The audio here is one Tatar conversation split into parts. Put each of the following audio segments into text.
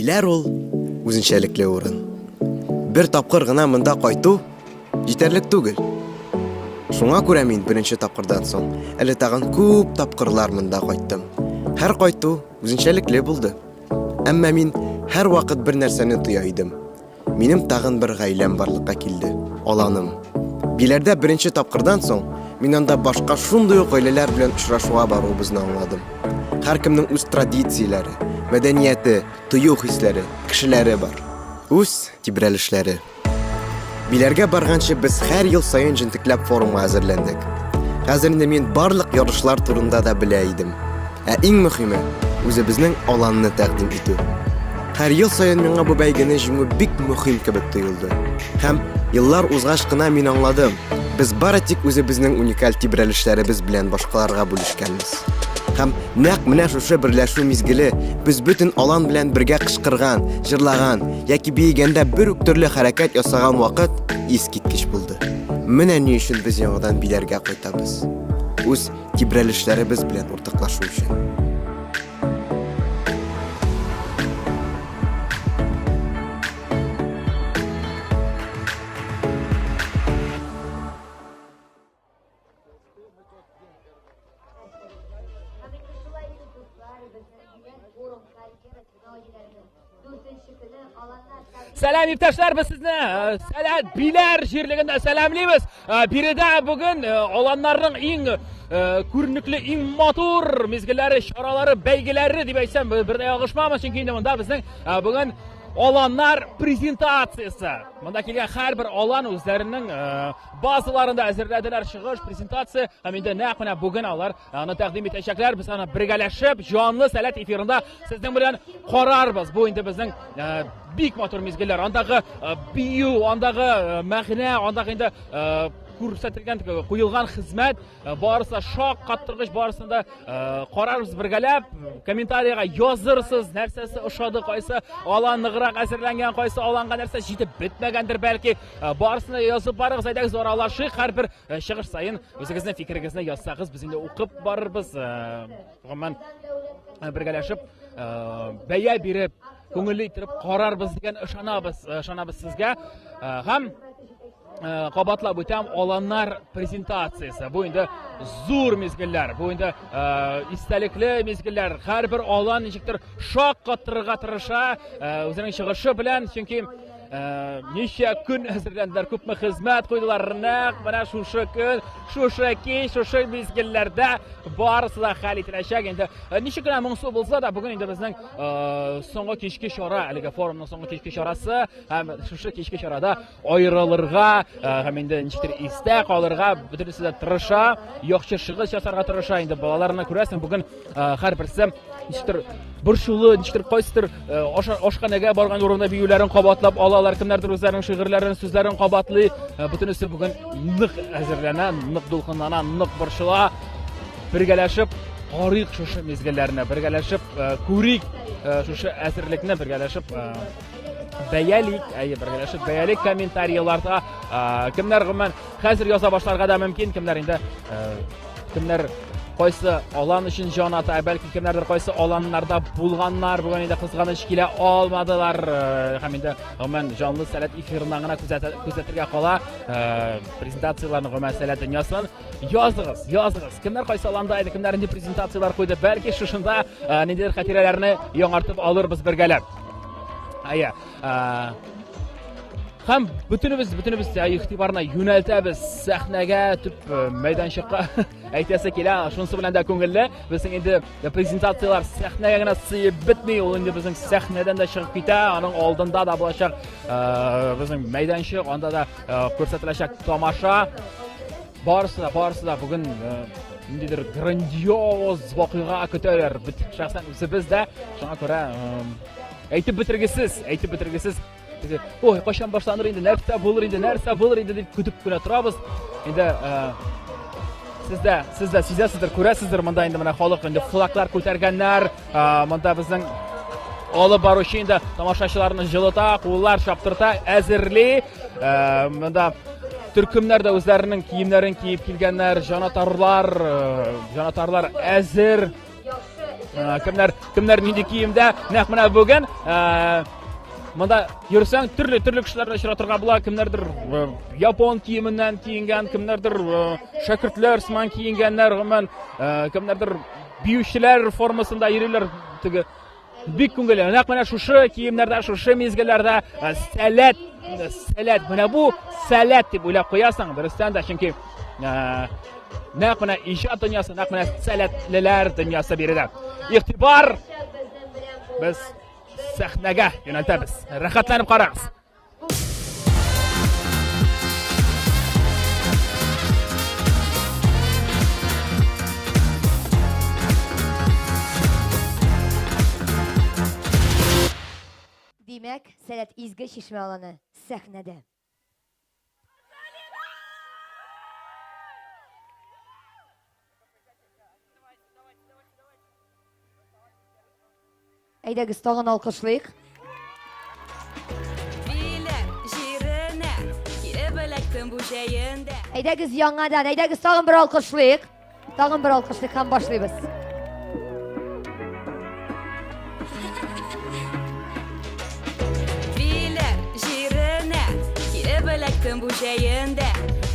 Биләр ул үзенчәлекле урын. Бер тапкыр гына монда кайту җитәрлек түгел. Шуңа күрә мин беренче тапкырдан соң әле тагын күп тапкырлар монда кайттым. Һәр кайту үзенчәлекле булды. Әмма мин һәрвакыт бер нәрсәне тоя идем. Минем тагын бер гаиләм барлыкка килде, аланым. Биләрдә беренче тапкырдан соң, мин анда башка шундый ук гаиләләр белән очрашуга баруыбызны аңладым. Һәркемнең үз традицияләре, мәдәнияте, тою хисләре, кешеләре бар. Үз тибрәлешләре. Биләргә барганчы без һәр ел саен җентекләп форумга әзерләндек. Хәзер инде мин барлык ярышлар турында да белә идем. Ә иң мөхиме, үзебезнең аланны тәкъдим итү. Һәр ел саен миңа бу бәйгене җиңү бик мөһим кебек тоелды. Һәм еллар узгач кына мин аңладым, без бары тик үзебезнең уникаль тибрәлешләребез белән башкаларга бүлешкәнбез. Һәм нәкъ менә шушы берләшү мизгеле без бөтен алан белән бергә кычкырган, җырлаган яки биегәндә бер үк төрле хәрәкәт ясаган вакыт искиткеч булды. Менә ни өчен без яңадан Биләргә кайтабыз. Үз тибрәлешләребез белән уртаклашу өчен. Сәлам иптәшләр, без сезне э, Сәләт Биләр җирлегендә сәламлибез. Э, биредә бүген э, аланнарның иң күренекле, иң матур мизгелләре, чаралары, бәйгеләре дип әйтсәм, бер дә ялгышмамын, чөнки инде монда безнең бүген аланнар презентациясе. Монда килгән һәрбер алан үзләренең базаларында әзерләделәр чыгыш, презентация һәм инде нәкъ менә бүген алар аны тәкъдим итәчәкләр. Без аны бергәләшеп, җанлы Сәләт эфирында сезнең белән карарбыз. Бу инде безнең э, бик матур мизгелләр. Андагы э, бию, андагы э, мәгънә, андагы инде күрсәтелгән, куелган хезмәт барысы шак каттыргыч, барысын да карарбыз бергәләп. Комментарийга язырсыз, нәрсәсе ошады, кайсы алан ныграк әзерләнгән, кайсы аланга нәрсә җитеп бетмәгәндер бәлки. Барысын да язып барыгыз, әйдәгез аралашыйк. Һәрбер Э, чыгыш саен үзегезнең фикерегезне язсагыз, без инде укып барырбыз. Э, гомумән, э, бергәләшеп бәя биреп, күңелле итеп карарбыз дигән ышанабыз, ышанабыз сезгә. Һәм кабатлап үтәм, аланнар презентациясе. Бу инде зур мизгелләр, бу инде истәлекле мизгелләр. Һәрбер алан ничектер шаккатырырга тырыша үзенең чыгышы белән, чөнки Э, ничә көн әзерләнделәр, күпме хезмәт куйдылар. Нәкъ менә шушы көн, шушы кич, шушы мизгелләрдә барысы да хәл ителәчәк. Инде э, ничек кенә моңсу булса да, бүген инде безнең э, соңгы кичке чара, әлеге форумның соңгы кичке чарасы һәм шушы кичке чарада аерылырга һәм инде ничектер истә калырга бөтенесе дә тырыша, яхшы чыгыш ясарга тырыша. Инде балаларны күрәсең, бүген һәрберсе ничектер борчулы, ничектер кайсыдыр э, ашханәгә барган урында биюләрен кабатлап алалар, кемнәрдер үзләренең шигырьләрен, сүзләрен кабатлый. Э, бөтенесе бүген нык әзерләнә, нык дулкынлана, нык борчыла. Бергәләшеп карыйк шушы мизгелләрне, бергәләшеп э, күрик шушы әзерлекне, бергәләшеп бәялик, әйе, бергәләшеп бәялик комментарийларда. Кемнәр гомумән хәзер яза башларга да мөмкин, кемнәр инде Кемнәр кайсы алан өчен җан ата, бәлки кемнәрдер кайсы аланнарда булганнар, бүген инде кызганыч килә алмадылар. Э, һәм инде гомумән җанлы сәләт эфирыннан гына күзәтергә кала э, презентацияләрне гомумән сәләт дөньясын. Языгыз, языгыз. Кемнәр кайсы аланда иде, кемнәр нинди презентацияләр куйды, бәлки шушында э, ниндидер хатирәләрне яңартып алырбыз бергәләп. Әйе. Һәм бөтенебез, бөтенебез игътибарны юнәлтәбез сәхнәгә, төп э, мәйданчыкка. Әйтәсе килә, шунысы белән дә күңелле. Безнең инде презентацияләр сәхнәгә генә сыеп бетми, ул инде безнең сәхнәдән дә чыгып китә, аның алдында да булачак э, безнең мәйданчык, анда да э, күрсәтеләчәк тамаша. Барысы да, барысы да бүген ниндидер грандиоз вакыйга көтәләр. Бит шәхсән үзебез дә, шуңа күрә әйтеп бетергесез, әйтеп бетергесез Теге, ой, кайчан башланыр инде, нәрсә булыр инде, нәрсә булыр инде дип көтеп кенә торабыз. Инде э, сез дә, сез дә сизәсездер, күрәсездер, монда инде менә халык инде флаглар күтәргәннәр, э, монда безнең алып баручы инде тамашачыларны җылыта, куллар чаптырта, әзерли. Э, монда төркемнәр дә үзләренең киемнәрен киеп килгәннәр, җанатарлар, җанатарлар әзер. Кемнәр, кемнәр нинди киемдә, нәкъ менә бүген монда йөрсәң төрле төрле кешеләрне очратырга була. Кемнәрдер япон киеменнән киенгән, кемнәрдер шәкертләр сыман киенгәннәр, гомумән, кемнәрдер биючеләр формасында йөриләр. Теге бик күңелле. Нәкъ менә шушы киемнәрдә, шушы мизгелләрдә сәләт, сәләт, менә бу сәләт дип уйлап куясың, дөрестән дә, чөнки нәкъ менә иҗат дөньясы, нәкъ менә сәләтлеләр дөньясы биредә. Игътибар! Без сәхнәгә юнәлтәбез. Рәхәтләнеп карагыз. Димәк, Сәләт Изге Чишмә аланы сәхнәдә. Әйдәгез, тагын алкышлыйк. Биләр җиренә килеп эләктем бу җәендә. Әйдәгез яңадан, әйдәгез тагын бер алкышлыйк. Тагын бер алкышлыйк һәм башлыйбыз. Биләр җиренә килеп эләктем бу җәендә.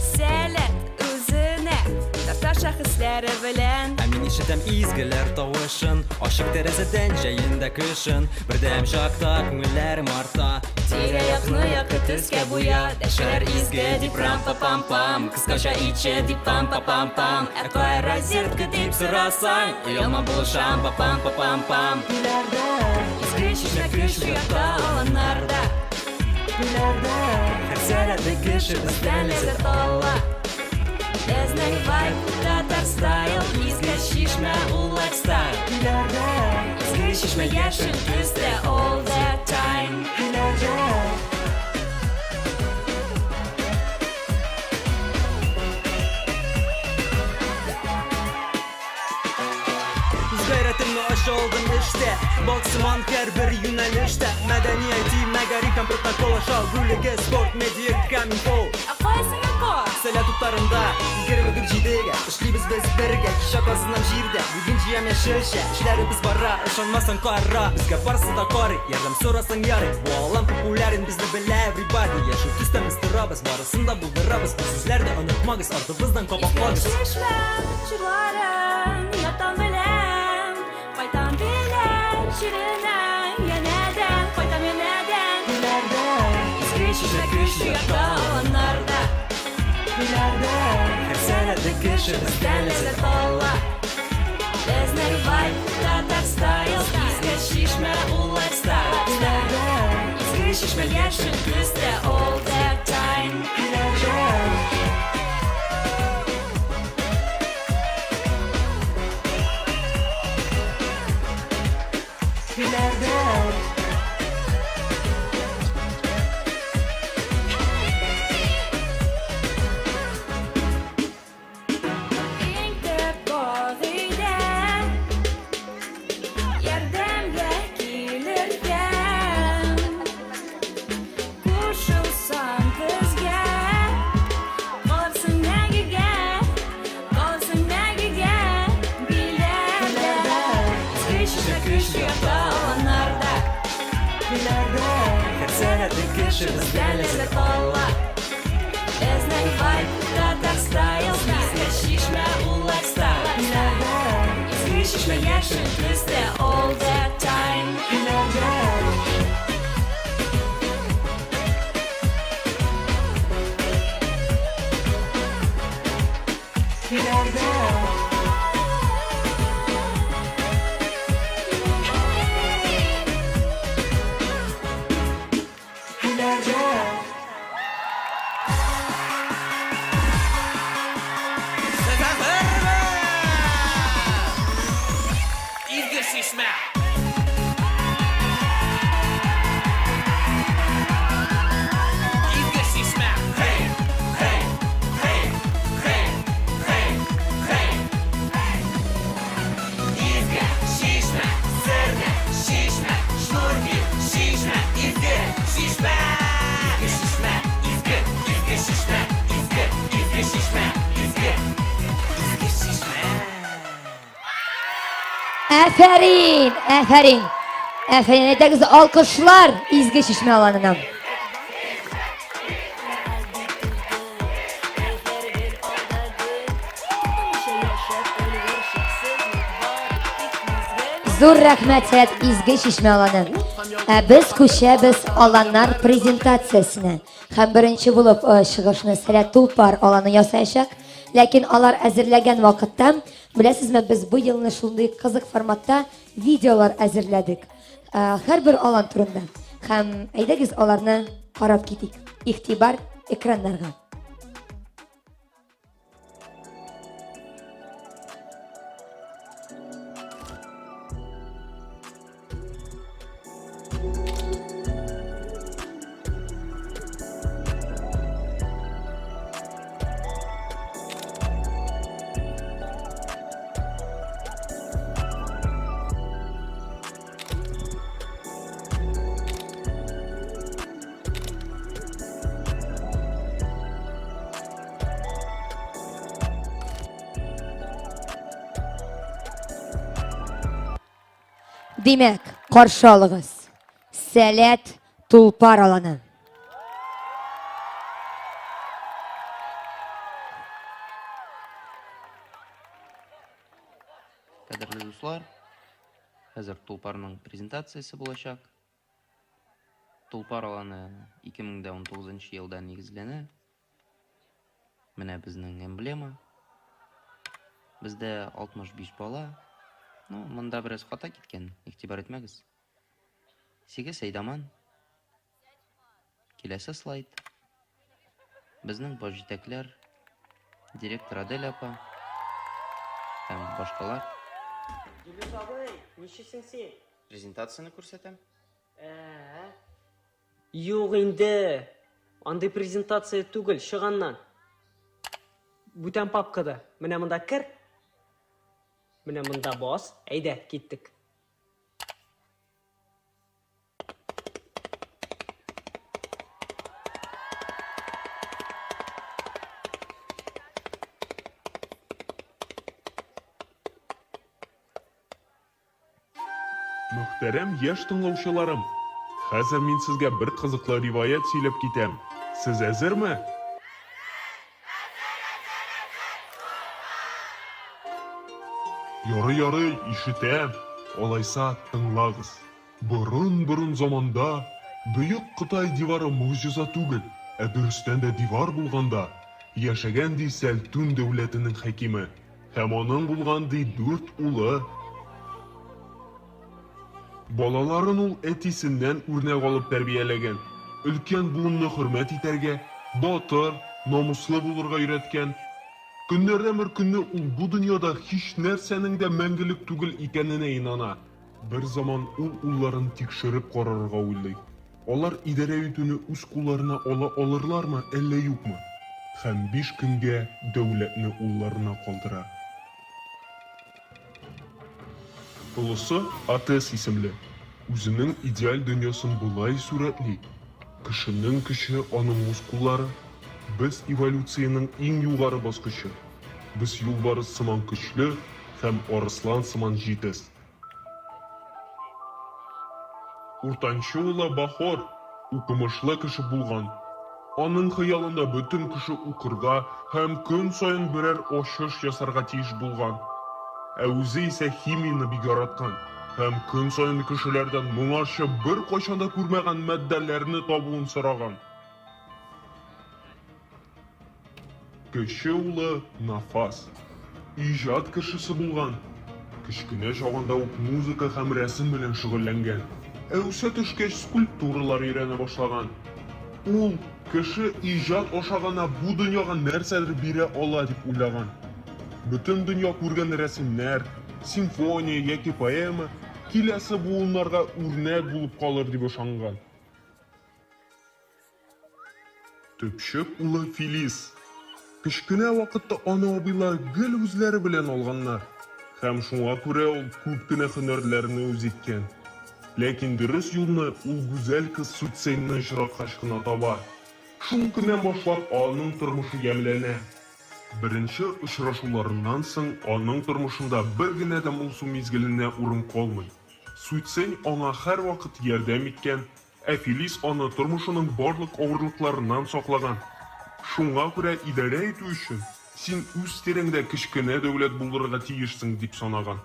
Сәләт Үзенә тарта шәхесләре белән. Ә мин ишетәм изгеләр тавышын, Ачык тәрәзәдән җәен дә кышын. Бердәм чакта күңелләрем арта. Тирә-якны якты төскә буя. Дәшәләр изге дип рам-па-пам-пам. Кыскача итче дип пам-па-пам-пам. Ә кая розетка дип сорасаң, Оялма булышам па-пам-па-пам-пам. Биләрдә. Изге чишмә көч уята аланнарда. Биләрдә. Һәр сәләтле кеше бездән ләззәт ала. Безнең вайб татар стайл, изге чишмә ул лайфстайл. Биләрдә. Изге чишмә яшел төстә all the time. Биләрдә. Үз гайрәтемне ача алдым эштә Балык сыман һәрбер юнәлештә Мәдәни, IT, мәгариф һәм протокол Ашау бүлеге, спорт, медиа, каминфо Ә кая синең кор? Сәләт утларында 24 җидегә Эшлибез без бергә Кичә казынам җирдә Бүген җыям яшелчә Эшләребез бара Ышанмасаң кара Безгә барысы да карый Ярдәм сорасаң ярый Бу алан популярен Безне белә everybody Яшел төстә без торабыз Барысын да булдырабыз Бу сүзләрне онытмагыз Артыбыздан кабатлагыз Изге чишмә җырларын яттан беләм, Кайтам Биләр җиренә, янәдән, кайтам янәдән. Биләрдә. Изге чишмә көч уята аланнарда. Биләрдә. Һәр сәләтле кеше бездән ләззәт ала. Безнең вайб татар стайл, Изге чишмә ул лайфстайл. Биләрдә. Изге чишмә яшел төстә all the time. Биләрдә. Биләрдә. Иң төп кагыйдә ярдәмгә килергә. Кушылсаң безгә, калырсың мәңгегә, калырсың мәңгегә Биләрдә. Изге чишмә көч уята аланнарда. Биләрдә. Һәр сәләтле кеше бездән ләззәт ала. Безнең вайб татар стайл, изге чишмә ул лайфстайл. Биләрдә. Изге чишмә яшел төстә all the time. Биләрдә. Биләрдә. Биләрдә. Сез әзерме? Изге чишмә! Изге чишмә! Хей! Хей! Хей! Хей! Хей! Хей! Изге чишмә! Серле чишмә! Шнурки чишмә! Изге чишмә! Изге чишмә! Изге! Изге чишмә! Изге! Изге чишмә! Изге! Изге чишмә! Әфәрин, әфәрин. Әфәрин, әйдәгез алкышлар изге чишмә аланына. Зур рәхмәт, Сәләт изге чишмә аланы. Ә без күчәбез аланнар презентациясенә. Һәм беренче булып э, чыгышны Сәләт Тулпар аланы ясаячак. Ләкин алар әзерләгән вакытта, беләсезме, без бу елны шундый кызык форматта видеолар әзерләдек. Э, һәрбер алан турында. Һәм әйдәгез аларны карап китик. Игътибар экраннарга. Димәк, каршы алыгыз. Сәләт Тулпар аланы. Кадерле дуслар, хәзер Тулпарның презентациясе булачак. Тулпар аланы 2019 елда нигезләнә. Менә безнең эмблема. Бездә 65 бала. Ну, монда бераз хата киткән, игътибар итмәгез. 8 әйдаман. Киләсе слайд. Безнең баш җитәкләр, директор Адель апа һәм башкалар. Дилүс абый, ничексең син? Презентацияне күрсәтәм. Ә-ә. Юк инде. Андый презентация түгел, чык аннан. Бүтән папкада. Менә монда кер. Менә монда бас. Әйдә, киттек. Мөхтәрәм яшь тыңлаучыларым! Хәзер мин сезгә бер кызыклы риваять сөйләп китәм. Сез әзерме? Ярый, ярый, ишетәм. Алайса, тыңлагыз. Борын-борын заманда, Бөек Кытай дивары могҗиза түгел, ә дөрестән дә дивар булганда, яшәгән ди Сәлтүн дәүләтенең хакиме. Һәм аның булган ди дүрт улы. Балаларын ул әтисеннән үрнәк алып тәрбияләгән, өлкән буынны хөрмәт итәргә, батыр, намуслы булырга өйрәткән. Көннәрдән бер көнне ул бу дөньяда һичнәрсәнең дә мәңгелек түгел икәненә инана. Бер заман ул улларын тикшереп карарга уйлый. Алар идарә итүне үз кулларына ала алырлармы, әллә юкмы? Һәм биш көнгә дәүләтне улларына калдыра. Олысы Атес исемле, үзенең идеаль дөньясын болай сурәтли, Кешенең көче аның мускуллары, без эволюциянең иң югары баскычы, без юлбарыс сыман көчле һәм арыслан сыман җитез. Уртанчы улы Бахор укымышлы кеше булган. Аның хыялында бөтен кеше укырга һәм көн саен берәр ачыш ясарга тиеш булган. Ә үзе исә химияне бик яраткан һәм көн саен кешеләрдән моңарчы беркайчан да күрмәгән матдәләрне табуын сораган. Кече улы Нафас иҗат кешесе булган. Кечкенә чагында ук музыка һәм рәсем белән шөгыльләнгән. Ә үсә төшкәч скульптуралар өйрәнә башлаган. Ул, кеше иҗат аша гына бу дөньяга нәрсәдер бирә ала дип уйлаган. Бөтен дөнья күргән рәсемнәр, симфония яки поэма киләсе буыннарга үрнәк булып калыр дип ышанган. Төпчек улы Филис. Кечкенә вакытта аны абыйлар гел үзләре белән алганнар. Һәм шуңа күрә ул күп кенә һөнәрләрне үз иткән. Ләкин дөрес юлны ул гүзәл кыз Суцейнны очраткач кына таба. Шул көннән башлап аның тормышы ямьләнә. Беренче очрашуларыннан соң аның тормышында бер генә дә моңсу мизгеленә урын калмый. Суйцэнь аңа һәрвакыт ярдәм иткән, ә Филис аны тормышының барлык авырлыкларыннан саклаган. Шуңа күрә идарә итү өчен син үз тирәңдә кечкенә дәүләт булдырырга тиешсең, дип санаган.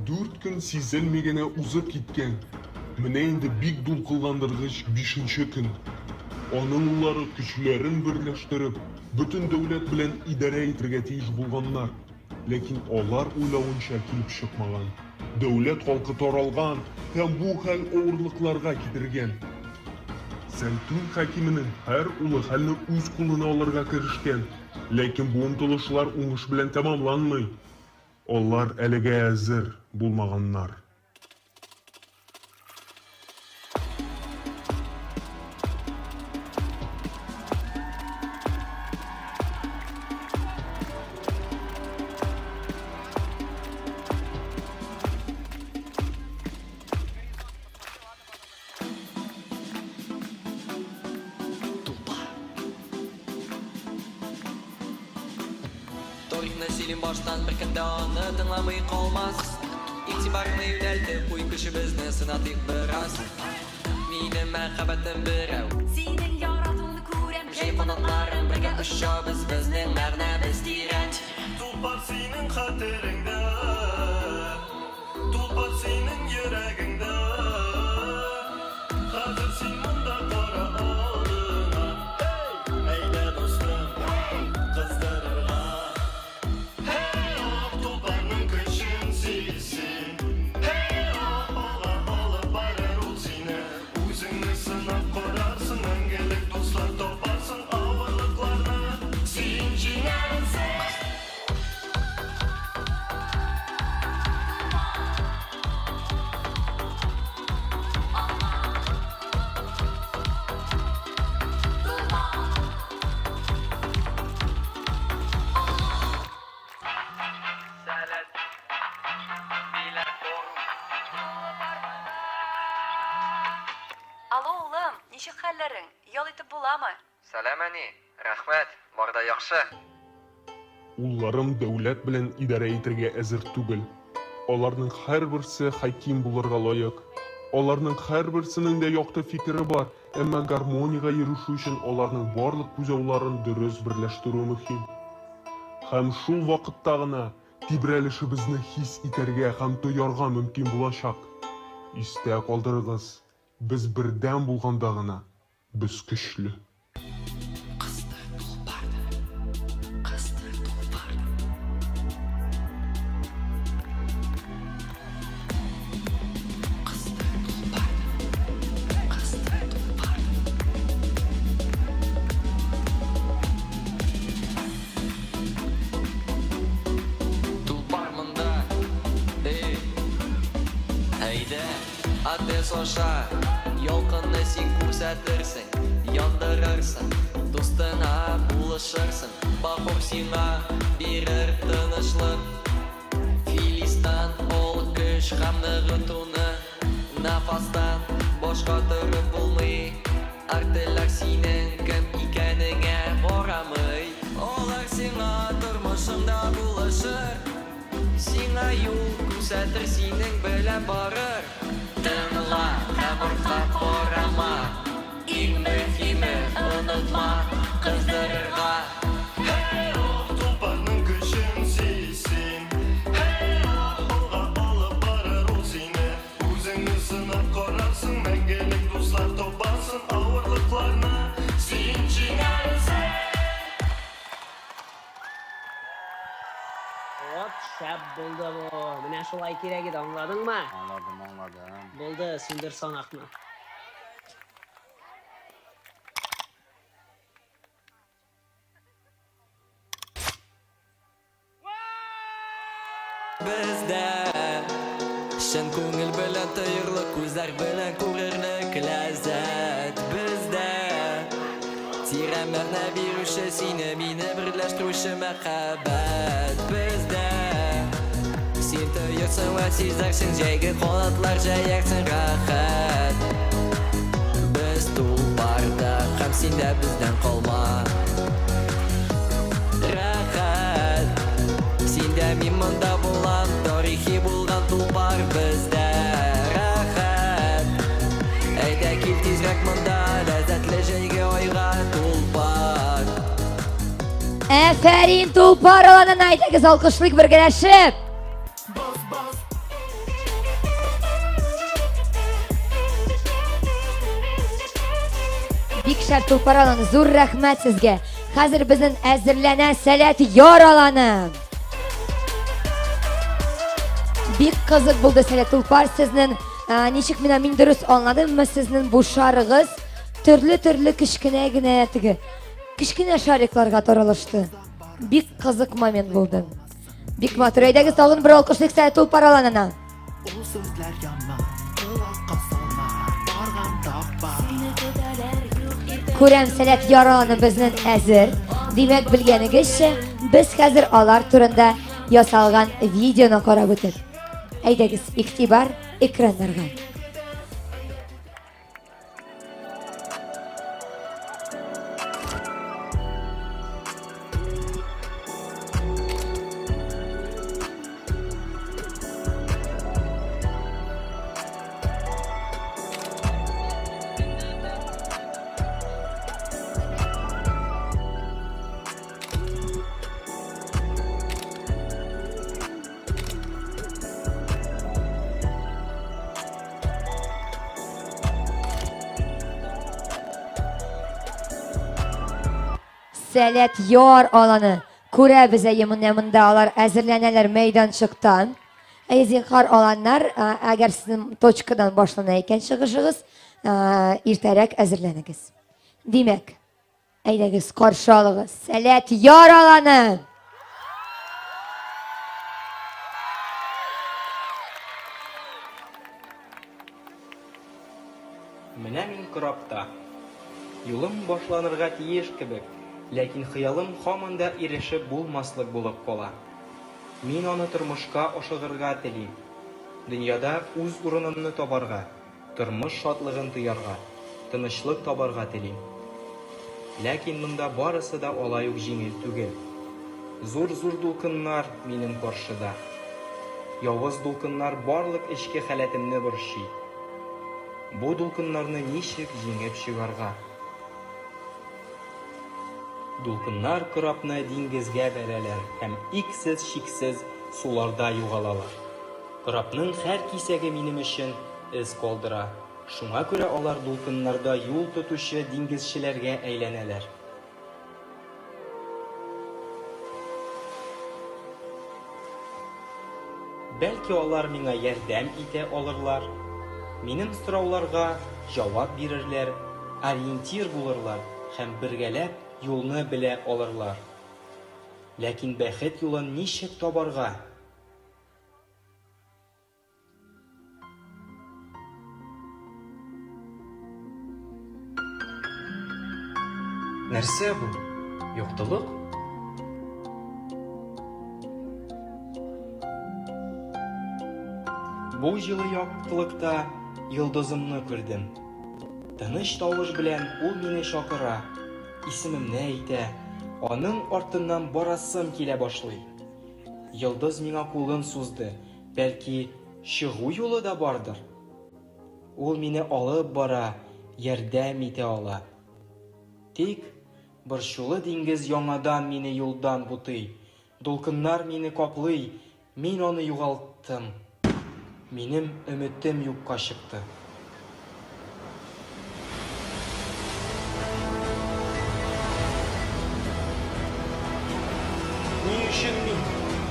Дүрт көн сизелми генә узып киткән. Менә инде бик дулкынландыргыч бишенче көн. Аның уллары көчләрен берләштереп, бөтен дәүләт белән идарә итергә тиеш булганнар. Ләкин алар уйлавынча килеп чыкмаган. Дәүләт халкы таралган һәм бу хәл авырлыкларга китергән. Сәлтүн хакименең һәр улы хәлне үз кулына алырга керешкән. Ләкин бу омтылышлар уңыш белән тәмамланмый. Алар әлегә әзер булмаганнар. Тарихны сөйлим баштан, беркем дә аны тыңламый калмас. Игътибарны юнәлтеп, уй көчебезне сынатыйк бераз. Минем мәхәббәтем берәү. Синең яратуыңны күрәм. Җәй канатларым бергә очабыз, безнең мәгънәбез тирән. Тулпар синең хәтереңдә, Тулпар синең йөрәгеңдә. Хәзер син монда кара алдыңа. Әйдә, дустым, кыздырырга. Һей, ак тулпарның көчен сиз син. Һей, ак алга алып барыр ул сине. Үзеңне сынап карарсың, мәңгелек дуслар табарсың, авырлыкларны син җиңәрсең. Сәләт, Биләр форум. Алло, улым, ничек хәлләрең? Ял итеп буламы? Сәлам, әни! Рәхмәт, бар да яхшы. Улларым дәүләт белән идарә итәргә әзер түгел. Аларның һәрберсе хаким булырга лаек. Аларның һәрберсенең дә якты фикере бар, әмма гармониягә ирешү өчен аларның барлык күзалларын дөрес берләштерү мөһим. Һәм шул вакытта гына тибрәлешебезне хис итәргә һәм тоярга мөмкин булачак. Истә калдырыгыз, без бердәм булганда гына без көчле. Кыздыр тулпарны, кыздыр тулпарны. Кыздыр тулпарны, кыздыр тулпарны. Тулпар монда, эй, әйдә, Адрес аша, ялкынны син күрсәтерсең, яндырырсың, дустыңа булышырсың, Бахур сиңа бирер тынычлык. Филистан ал көч һәм ныгытуны, Нафастан башка торып булмый. Артельләр синең кем икәнеңә карамый. Алар сиңа тормышыңда булышыр. Сиңа юл күрсәтер, синең белән барыр. Тыңла һәм артка карама. Иң мөһиме, онытма кыздырырга. Һей, ак тулпарның көчен сиз син. Һей, ак алга алып барыр ул сине. Үзеңне сынап карарсың, мәңгелек дуслар табарсың, авырлыкларны син җиңәрсең. Вот шәп булды бу. Менә шулай кирәк иде, аңладыңмы? Аңладым, аңладым. Булды, сүндер санакны. Бездә чын күңел белән тоерлык, күзләр белән күрерлек ләззәт. Бездә тирән мәгънә бирүче, сине, мине берләштерүче мәхәббәт. Бездә син тоерсың вә сизәрсең, җәйге канатлар җәярсең рәхәт. Без тулпарда һәм син дә бездән калма. Афәрин, Тулпар аланына әйдәгез алкышлыйк бергәләшеп. Бик шәп Тулпар аланы, зур рәхмәт сезгә. Хәзер безнең әзерләнә Сәләт яр аланы. Бик кызык булды Сәләт Тулпар сезнең. Ничек менә мин дөрес аңладыммы сезнең бу шарыгыз төрле-төрле кечкенә генә теге Кечкенә шарикларга таралышты. Бик кызык момент булды. Бик матур. Әйдәгез тагын бер алкышлыйк сәләт тулпар аланына. Ул сүзләр яман, колакка салма, барган таппа. Күрәм, сәләт яраланы безнең әзер. Димәк, белгәнегезчә, без хәзер алар турында ясалган видеоны карап үтик. Әйдәгез, игътибар экраннарга. Сәләт яр аланы. Күрәбез әйе, менә монда алар әзерләнәләр мәйданчыктан. Әйе, зинһар аланнар, әгәр сезнең точкадан башлана икән чыгышыгыз, иртәрәк әзерләнегез. Димәк, Әйдәгез, каршы алыгыз. Сәләт яр аланы! Менә мин корабта. Юлым башланырга тиеш кебек, ләкин хыялым һаман да ирешеп булмаслык булып кала. Мин аны тормышка ашырырга телим. Дөньяда үз урынымны табарга, Тормыш шатлыгын тоярга, тынычлык табарга телим. Ләкин монда барысы да алай ук җиңел түгел. Зур-зур дулкыннар минем каршыда. Явыз дулкыннар барлык эчке халәтемне борчый. Бу дулкыннарны ничек җиңеп чыгарга? Дулкыннар корабны диңгезгә бәрәләр һәм иксез-чиксез суларда югалалар. Корабның һәр кисәге минем өчен эз калдыра, шуңа күрә алар дулкыннарда юл тотучы диңгезчеләргә әйләнәләр. Бәлки алар миңа ярдәм итә алырлар, минем сорауларга җавап бирерләр, ориентир булырлар һәм бергәләп юлны белә алырлар. Ләкин бәхет юлын ничек табарга? Нәрсә бу? Яктылык? Бу җылы яктылыкта йолдызымны күрдем. Тыныч тавыш белән ул мине чакыра, исемемне әйтә, аның артыннан барасым килә башлый. Йолдыз миңа кулын сузды, бәлки, чыгу юлы да бардыр? Ул мине алып бара, ярдәм итә ала. Тик борчулы диңгез яңадан мине юлдан бутый, дулкыннар мине каплый, мин аны югалттым. Минем өметем юкка чыкты. Ни өчен мин?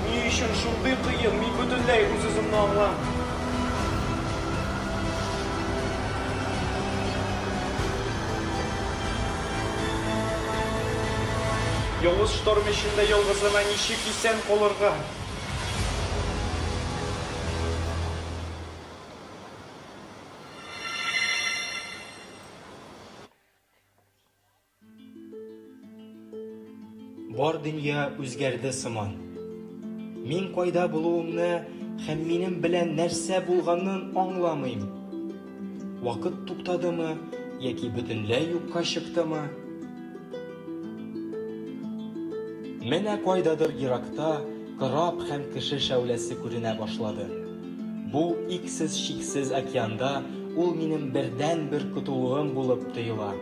Ни өчен шундый кыен? Мин бөтенләй үз-үземне аңламыйм. Явыз шторм эчендә ялгызыма ничек исән калырга? Бар дөнья үзгәрде сыман. Мин кайда булуымны һәм минем белән нәрсә булганын аңламыйм. Вакыт туктадымы яки бөтенләй юкка чыктымы? Менә кайдадыр еракта кораб һәм кеше шәүләсе күренә башлады. Бу иксез-чиксез океанда ул минем бердәнбер котылуым булып тоела.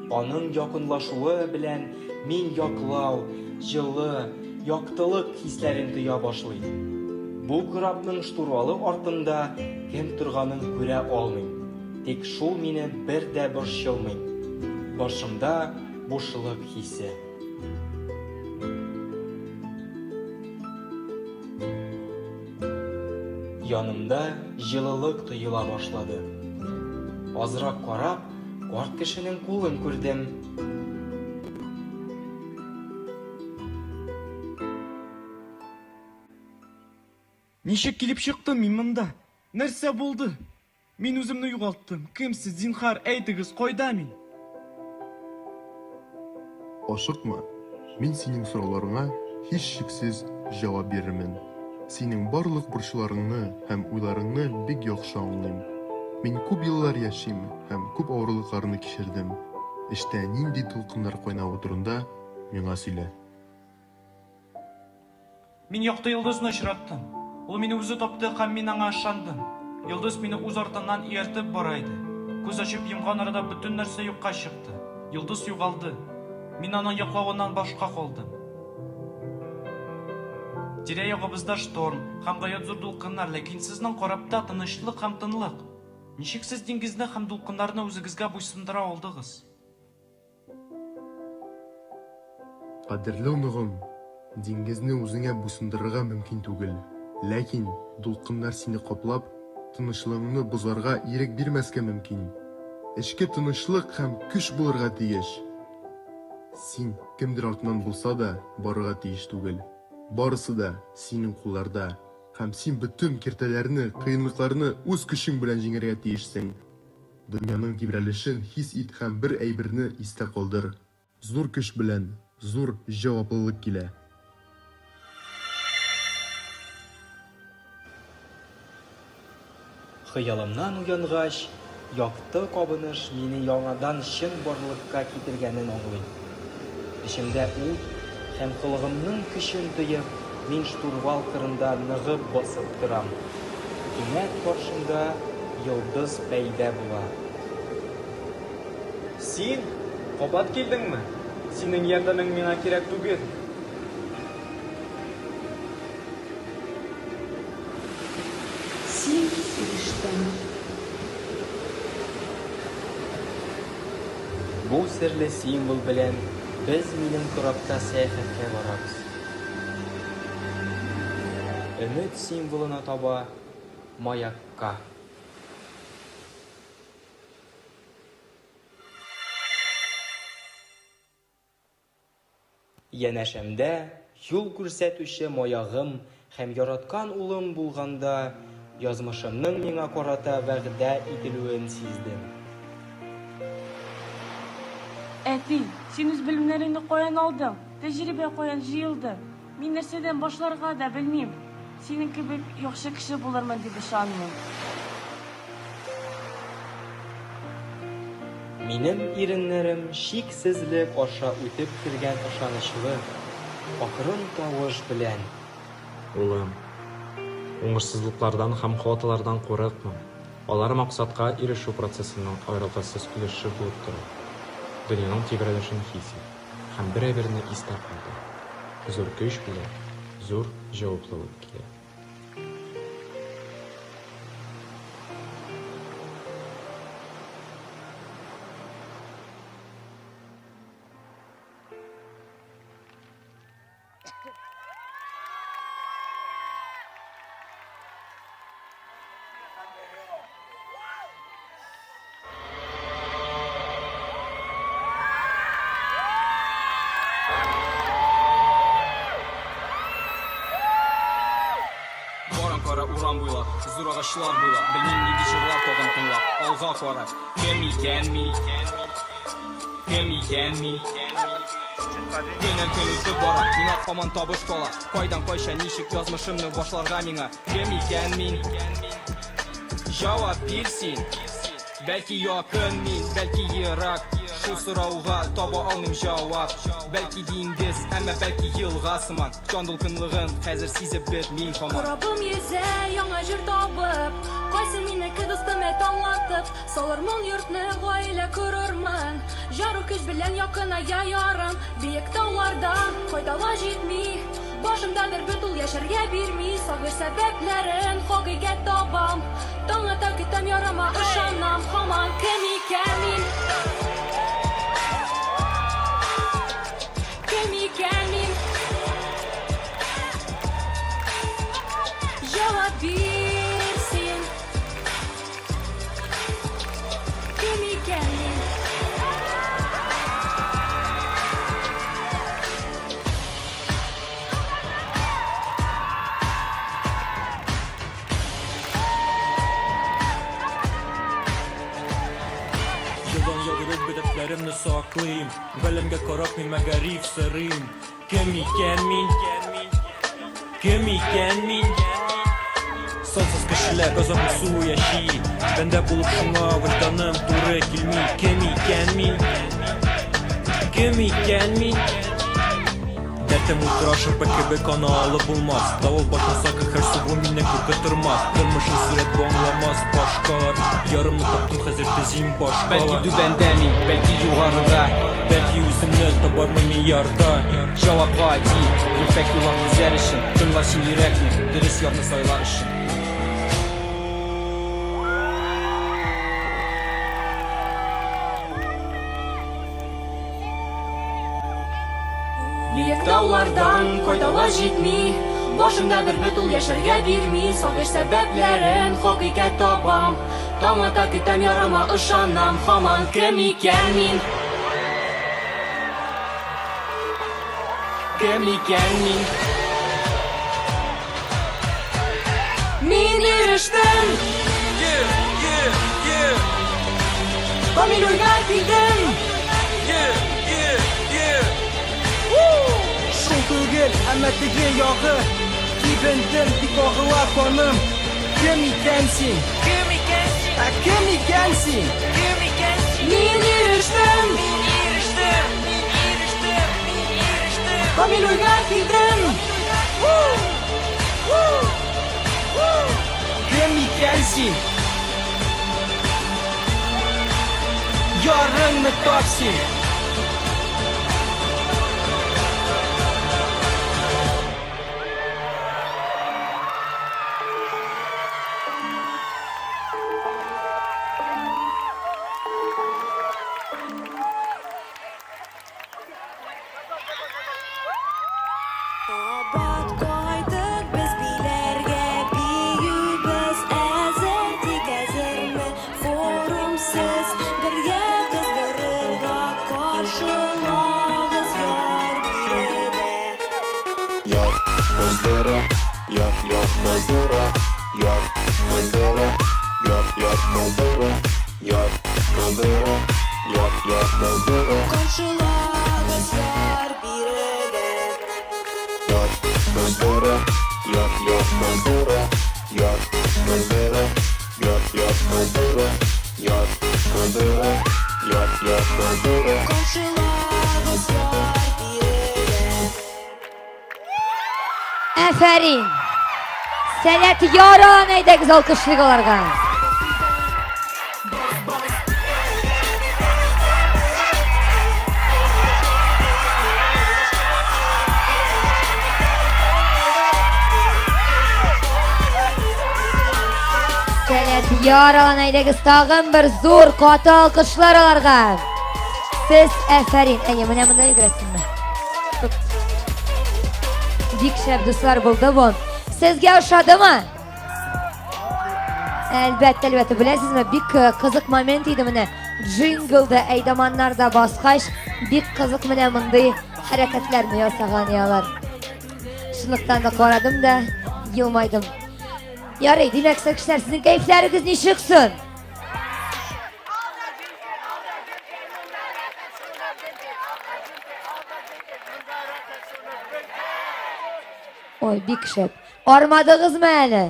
Аның якынлашуы белән Мин яклау, җылы, яктылык хисләрен тоя башлыйм. Бу корабның штурвалы артында кем торганын күрә алмыйм. Тик шул мине бер дә борчылмый. Башымда бушлык хисе. Янымда җылылык тоела башлады. Азрак карап, карт кешенең кулын күрдем. Ничек килеп чыктым мин монда? Нәрсә булды? Мин үземне югалттым. Кем сез, зинһар, әйтегез, кайда мин? Ашыкма, мин синең сорауларыңа һичшиксез җавап бирермен. Синең барлык борчуларыңны һәм уйларыңны бик яхшы аңлыйм. Мин күп еллар яшим һәм күп авырлыкларны кичердем. Эчтә нинди дулкыннар кайнавы турында миңа сөйлә. Мин якты йолдызны очраттым. Ул мине үзе тапты һәм мин аңа ышандым. Йолдыз мине үз артыннан ияртеп бара иде. Күз ачып йомган арада бөтен нәрсә юкка чыкты. Йолдыз югалды. Мин аның яклавыннан башка калдым. Тирә-ягыбызда шторм һәм гаять зур дулкыннар, ләкин сезнең корабта тынычлык һәм тынлык. Ничек сез диңгезне һәм дулкыннарны үзегезгә буйсындыра алдыгыз? Кадерле оныгым, диңгезне үзеңә буйсындырырга мөмкин түгел. Ләкин дулкыннар сине каплап, тынычлыгыңны бозарга ирек бирмәскә мөмкин. Эчке тынычлык һәм көч булырга тиеш. Син кемдер артыннан булса да барырга тиеш түгел. Барысы да синең кулларда, һәм син бөтен киртәләрне, кыенлыкларны үз көчең белән җиңәргә тиешсең. Дөньяның тибрәлешен хис ит һәм бер әйберне истә калдыр, зур көч белән зур җаваплылык килә. Хыялымнан уянгач, якты кабыныш мине яңадан чынбарлыкка китергәнен аңлыйм. Эчемдә ут һәм холыгымның көчен тоеп, мин штурвал кырында ныгып басып торам. Кинәт каршымда йолдыз пәйда була. Син? Кабат килдеңме? Синең ярдәмең миңа кирәк түгел. Син фирештәме? Бу серле символ белән без минем корабта сәяхәткә барабыз. Өмет символына таба, маякка. Янәшәмдә юл күрсәтүче маягым һәм яраткан улым булганда, язмышымның миңа карата вәгъдә ителүен сиздем. Әти, син үз белемнәреңне каян алдың? Тәҗрибә каян җыелды? Мин нәрсәдән башларга да белмим. Синең кебек яхшы кеше булырмын дип ышанмыйм. Минем иреннәрем чиксезлек аша үтеп кергән ышанычлы, акрын тавыш белән. Улым, уңышсызлыклардан һәм хаталардан курыкма, алар максатка ирешү процессының аерылгысыз өлеше булып тора. Дөньяның тибрәлешен хис ит. Һәм бер әйберне истә калдыр, зур көч белән зур җаваплылык килә. Барам кара урам буйлап, зур агачлар буйлап, белмим нинди җырлар тагын тыңлап, алга карап, кем икән мин? Кем икән мин? Көннән көн үтеп бара, миңа һаман табыш кала. Кайдан, кайчан, ничек язмышымны башларга миңа? Кем икән мин? Җавап бир син. Бәлки якын мин, бәлки ерак. Шул сорауга таба алмыйм җавап. Бәлки диңгез, әмма бәлки елга сыман. Җан дулкынлыгын хәзер сизеп бетмим һаман. Корабым йөзә, яңа җыр табып. Кайсы минеке, дустым, әйт аңлатып. Салырмын йортны, гаилә корырмын. Җару көч белән якыная ярым. Биек таулардан кайда ла җитми. Башымда бер бет ул яшәргә бирми. Сагыш сәбәпләрен хакыйкать табам. Таң ата көтәм ярыма ышанам һаман. Кем икән мин? Кем икән мин? Җавап бир син. Кем икән мин? Елдан ел гореф гадәтләремне саклыйм. Галәмгә карап мин мәгариф сорыйм. Кем икән мин? Кем икән мин? Сансыз кешеләр газаплы су яши. Бәндә булып шуңа вөҗданым туры килми. Кем икән мин? Кем икән мин? Дәртем утыра шырпы кебек аны алып булмас. Давыл башланса каһәр сугу мине куркытырмас. Тормышым сурәт бу аңламас башкалар. Ярымны таптым хәзер төзим башкала. Бәлки түбәндә мин, бәлки югарыда. Бәлки үземне табармын мин ярда. Җавап гади, ефәк юллар төзәр өчен. Тыңла син йөрәкне, дөрес ярны сайлар өчен. Биек таулардан кайда ла җитми. Башымда бер бет ул яшәргә бирми. Сагыш сәбәпләрен хакыйкать табам. Таң ата көтәм ярыма ышанам һаман. Кем икән мин? Кем икән мин? Мин ирештем. Yeah, yeah, yeah. Камил уйга килдем. Yeah, yeah, yeah. Шул түгел, әмма теге ягы. Кибендем, тик агыла каным. Кем икән син? Кем икән син? Ә кем икән син? Кем икән син? Мин ирештем. Мин ирештем, мин ирештем, мин ирештем. Камил уйга килдем. Кем икән син? Ярыңны тап син. Кабат кайттык без Биләргә, биюбез әзер, тик әзерме форум сез бергә кыздырырга каршылагыз яр биредә. Яр кыздыра, яр, яр кыздыра, яр кыздыра, яр, яр кыздыра, яр кыздыра, яр, яр кыздыра. Каршылагыз яр биредә. Яр кыздыра, яр, яр кыздыра, яр кыздыра, яр, яр кыздыра, яр кыздыра, яр, яр кыздыра. Каршылагыз яр биредә. Әфәрин! Сәләт яран әйдәгез алкышлыйк аларга. Сәләт яралан әйдәгез тагын бер зур каты алкышлар аларга. Сез әфәрин. Әйе, менә монда йөгерәсеңме? Бик шәп дуслар булды бу. Сезгә ошадымы? Әлбәттә, әлбәттә, беләсезме, бик э, кызык момент иде менә. Джинглда әйдаманнар да баскач, бик кызык менә мондый хәрәкәтләрне ясаган ялар. Шунлыктан да карадым да, елмайдым. Ярый, димәк, кешеләр, сезнең кәефләрегез ничек соң? Ой, бик шәп. Армадыгызмы әле?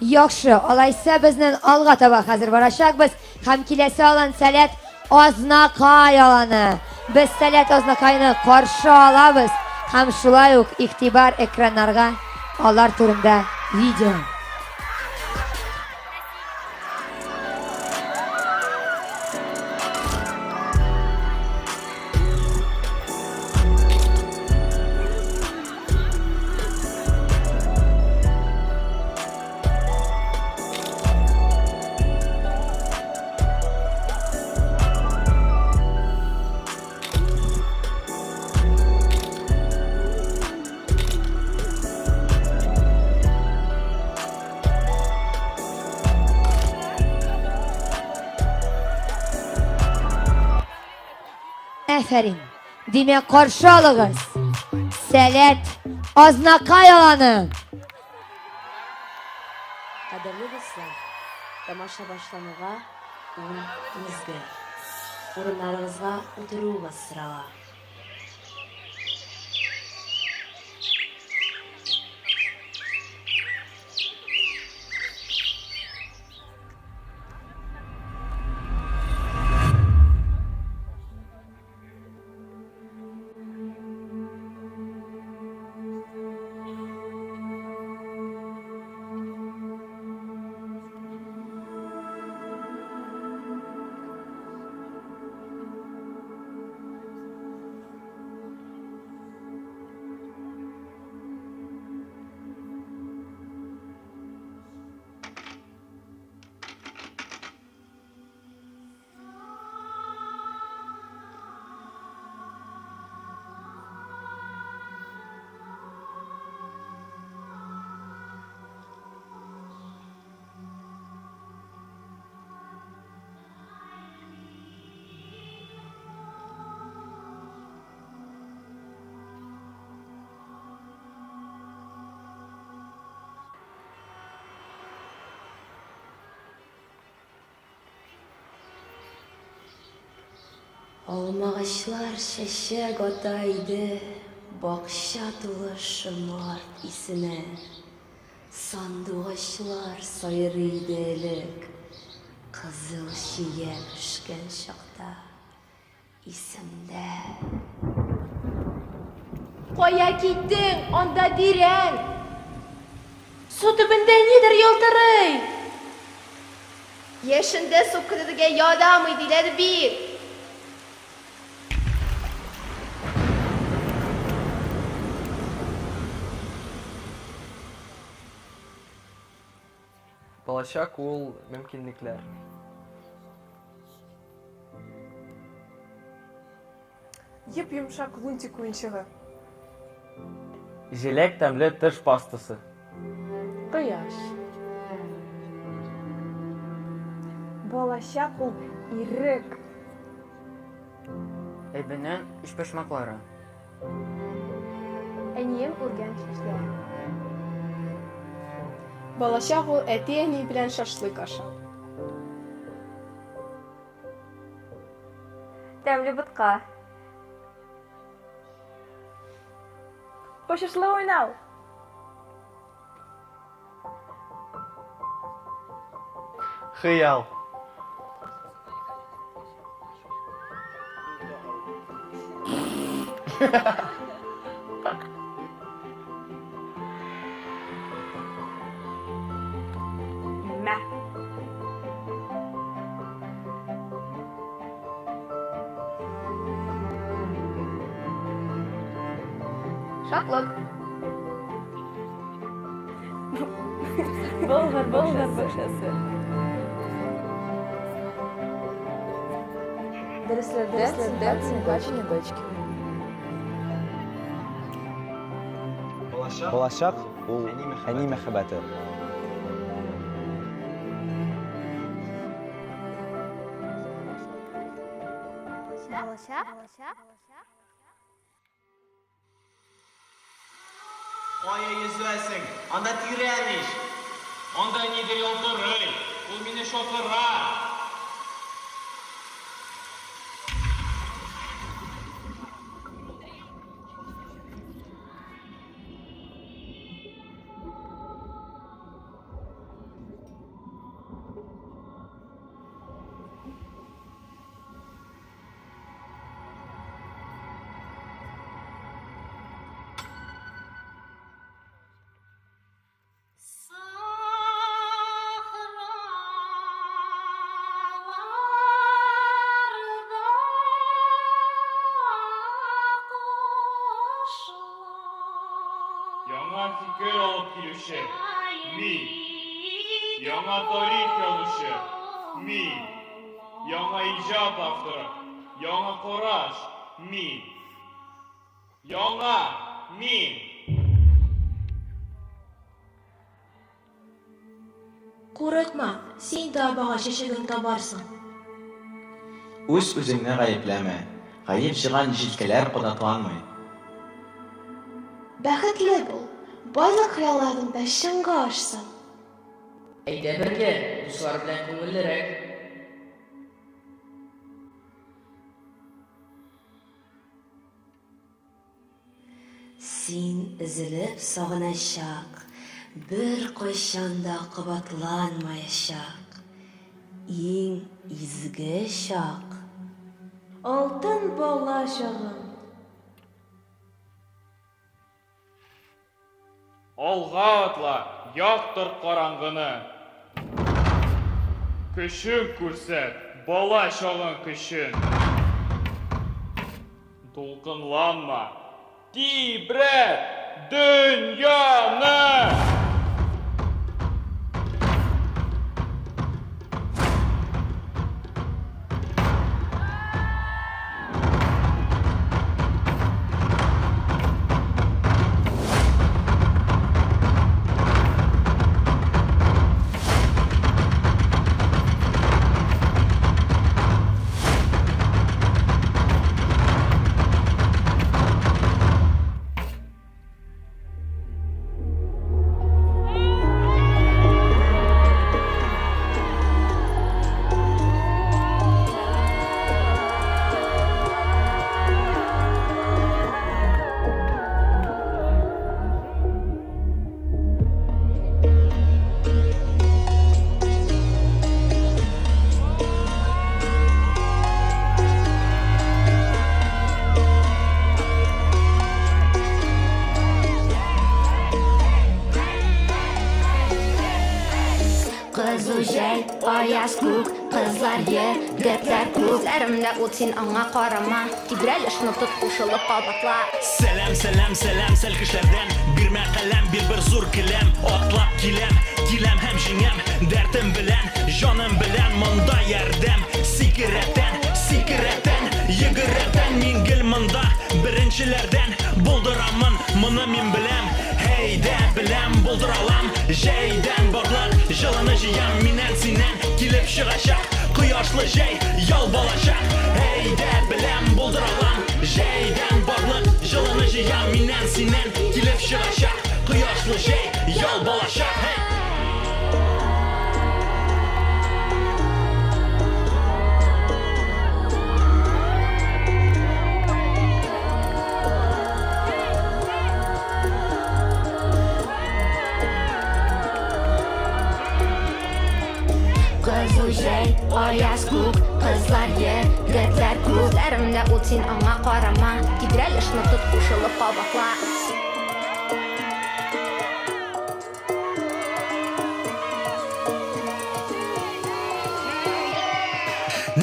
Яхшы, алайса безнең алга таба хәзер барачакбыз һәм киләсе алан Сәләт Азнакай аланы. Без Сәләт Азнакайны каршы алабыз һәм шулай ук игътибар экраннарга алар турында видео. Әфәрин! Димәк, каршы алыгыз! Сәләт Азнакай аланы! Кадерле дуслар, тамаша башлануга ун мизгел. Урыннарыгызга утыруыгыз сорала. Алмагачлар чәчәк ата иде, Бакча тулы шомарт исенә. Сандугачлар сайрый иде элек, Кызыл чия пешкән чакта. Исемдә. Кая киттең, анда тирән. Су төбендә нидер ялтырый. Яшендә су керергә ярамый, диләр бит. Балачак ул мөмкинлекләр. Йоп-йомшак лунтик уенчыгы. Җиләк тәмле теш пастасы. Кояш. Балачак ул ирек. Әбинең өчпочмаклары. Әнием үргән чәчләр. Балачак ул әти-әни белән шашлык ашау. Тәмле ботка. Кочышлы уйнау. Хыял. Мә. Шатлык. Болгар Болгар бакчасы. Дәресләрдә телебачение дочки. Балачак ул әни мәхәббәте. Балачак. Кая йөзәсең? Анда тирән ич! Анда нидер ялтырый, ул мине чакыра! килүче, мин. Яңа тарих язучы, мин. Яңа иҗат авторы, яңа караш, мин. Яңа мин. Курыкма, син дә абага чәчәген табарсың. Үз-үзеңне гаепләмә, гаеп җыйган җилкәләр канатланмый. Бәхетле бул, барлык хыялларың да чынга ашсын! Әйдә бергә, дуслар белән күңеллерәк. Син өзелеп сагыначак, беркайчан да кабатланмаячак иң изге чак. Алтын бала чагым. Алга атла, яктырт караңгыны. Көчең күрсәт, бала чагың көчен. Дулкынланма, тибрәт дөньяны! Кызу җәй, аяз күк, кызлар егетләр. Күзләремдә ут, син аңа карама. Тибрәл, шуны тот, кушылып кабатла. Сәлам, сәлам, сәлам, сәлкешләрдән Бирмә каләм, бир бер зур келәм Атлап киләм, киләм һәм җиңәм Дәртем белән, җаным белән Монда ярдәм Сикерәтән, сикерәтән, йөгерәтән Мин гел монда, беренчеләрдән Булдырамын, моны мин беләм Әйдә, беләм, булдыралам Җәйдән барлык җылыны җыям Миннән, синнән килеп чыгачак Кояшлы җәй, ял балачак Әйдә, беләм, булдыралам Җәйдән барлык җылыны җыям Миннән, синнән килеп чыгачак Кояшлы җәй, ял балачак Һей! Кызу җәй, аяз күк, кызлар, егетләр. Күзләремдә ут, син аңа карама. Тибрәл, эшне тот, кушылып кабатла.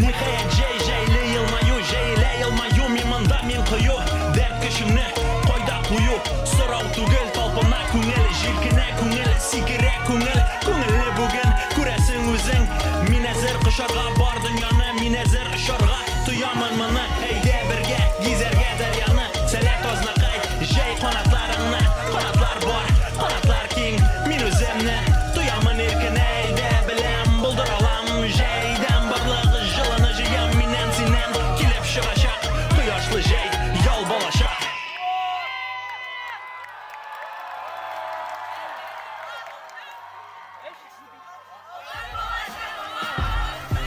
Ниһаять, җәй, җәйле елмаю, җәелә елмаю, мин монда, мин кыю, дәрт көчеңне кайда кую? Сорау түгел, талпына күңел, җилкенә күңел, сикерә күңел, күңелле бүген, күрәсең үзең. Мин әзер кочарга бар дөньяны, мин әзер очарга, тоямын моны, әйдә бергә гизәргә дәрьяны. Сәләт азнакай, җәй канатларыңны, канатлар бар, канатлар киң, мин үземне тоямын иркен, әйдә беләм, булдыралам, җәйдән барлык җылыны җыям, миннән синнән килеп чыгачак кояшлы җәй, ял балачак.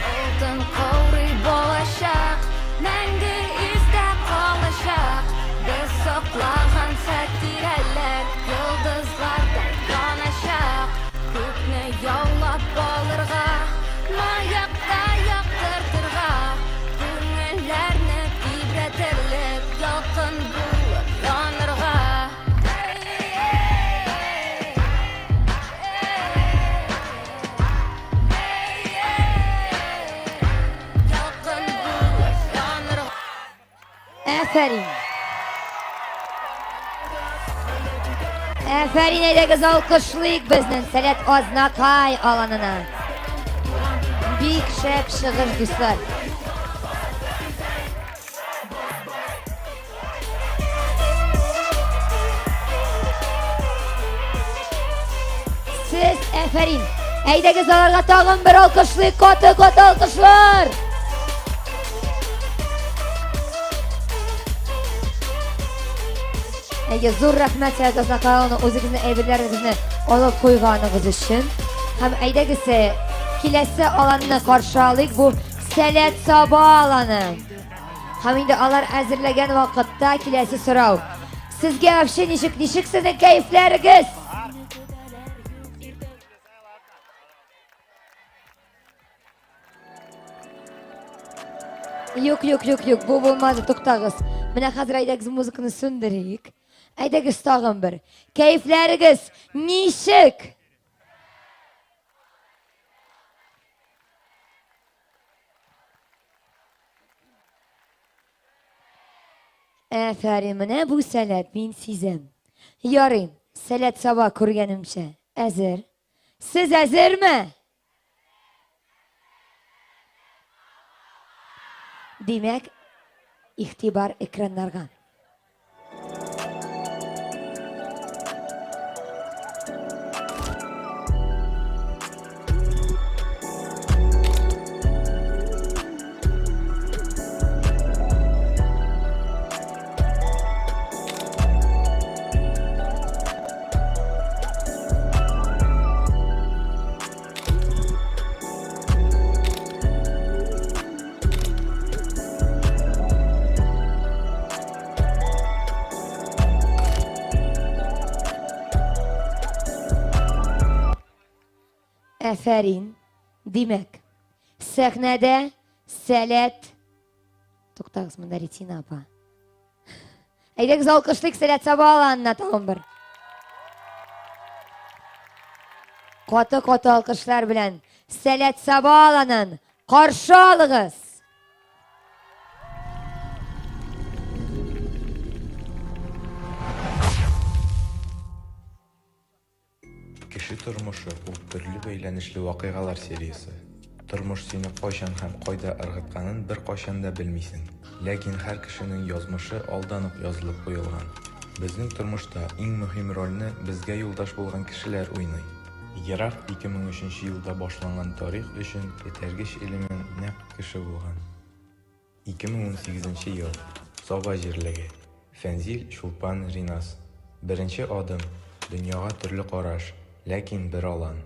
Алтын каурый балачак, мәңге истә калачак. Без саклаган хатирәләр йолдызлардай яначак. Күкне яулап алырга, маякта яктыртырга, күңелләрне тибрәтерлек ялкын булып янырга. Афәрин! Әфәрин, әйдәгез алкышлыйк безнең Сәләт Азнакай аланына. Бик шәп чыгыш, дуслар. Сез әфәрин. Әйдәгез аларга тагын бер алкышлыйк, каты-каты алкышлар. Әйе, зур рәхмәт Сәләт Азнакайовна үзегезнең әйберләрегезне алып куйганыгыз өчен. Һәм әйдәгез э, киләсе аланны каршы алыйк. Бу Сәләт Саба аланы. Һәм инде алар әзерләгән вакытта киләсе сорау. Сезгә вообще ничек, ничек сезнең кәефләрегез? Юк, юк, юк, юк, бу булмады, туктагыз. Менә хәзер әйдәгез музыканы сүндерик. Әйдәгез тагын бер. Кәефләрегез ничек? Әфәрин, менә бу сәләт, мин сизәм. Ярый, сәләт саба күргәнемчә. Әзер. Сез әзерме? Димәк, игътибар экраннарга. Әфәрин. Димәк, сәхнәдә сәләт Туктагыз монда Ретина апа. Әйдәгез алкышлыйк Сәләт Саба аланына тагын бер. Каты-каты алкышлар белән Сәләт Саба аланын каршы алыгыз. Кеше тормышы ул төрле бәйләнешле вакыйгалар сериясе. Тормыш сине кайчан һәм кайда ыргытканын беркайчан да белмисең. Ләкин һәр кешенең язмышы алдан ук язылып куелган. Безнең тормышта иң мөһим рольне безгә юлдаш булган кешеләр уйный. Ерак 2003 елда башланган тарих өчен этәргеч элемент нәкъ кеше булган. 2018 нче ел. Саба җирлеге. Фәнзил, Чулпан, Ринас. Беренче адым, дөньяга төрле караш, ләкин бер алан.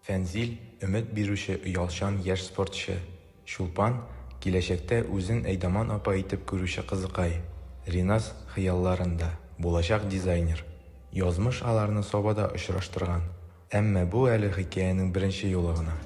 Фәнзил, өмет бирүче оялчан яшь спортчы. Чулпан, киләчәктә үзен әйдаман апа итеп күрүче кызыкай. Ринас, хыялларында, булачак дизайнер. Язмыш аларны Сабада очраштырган. Әмма бу әле хикәянең беренче юлы гына.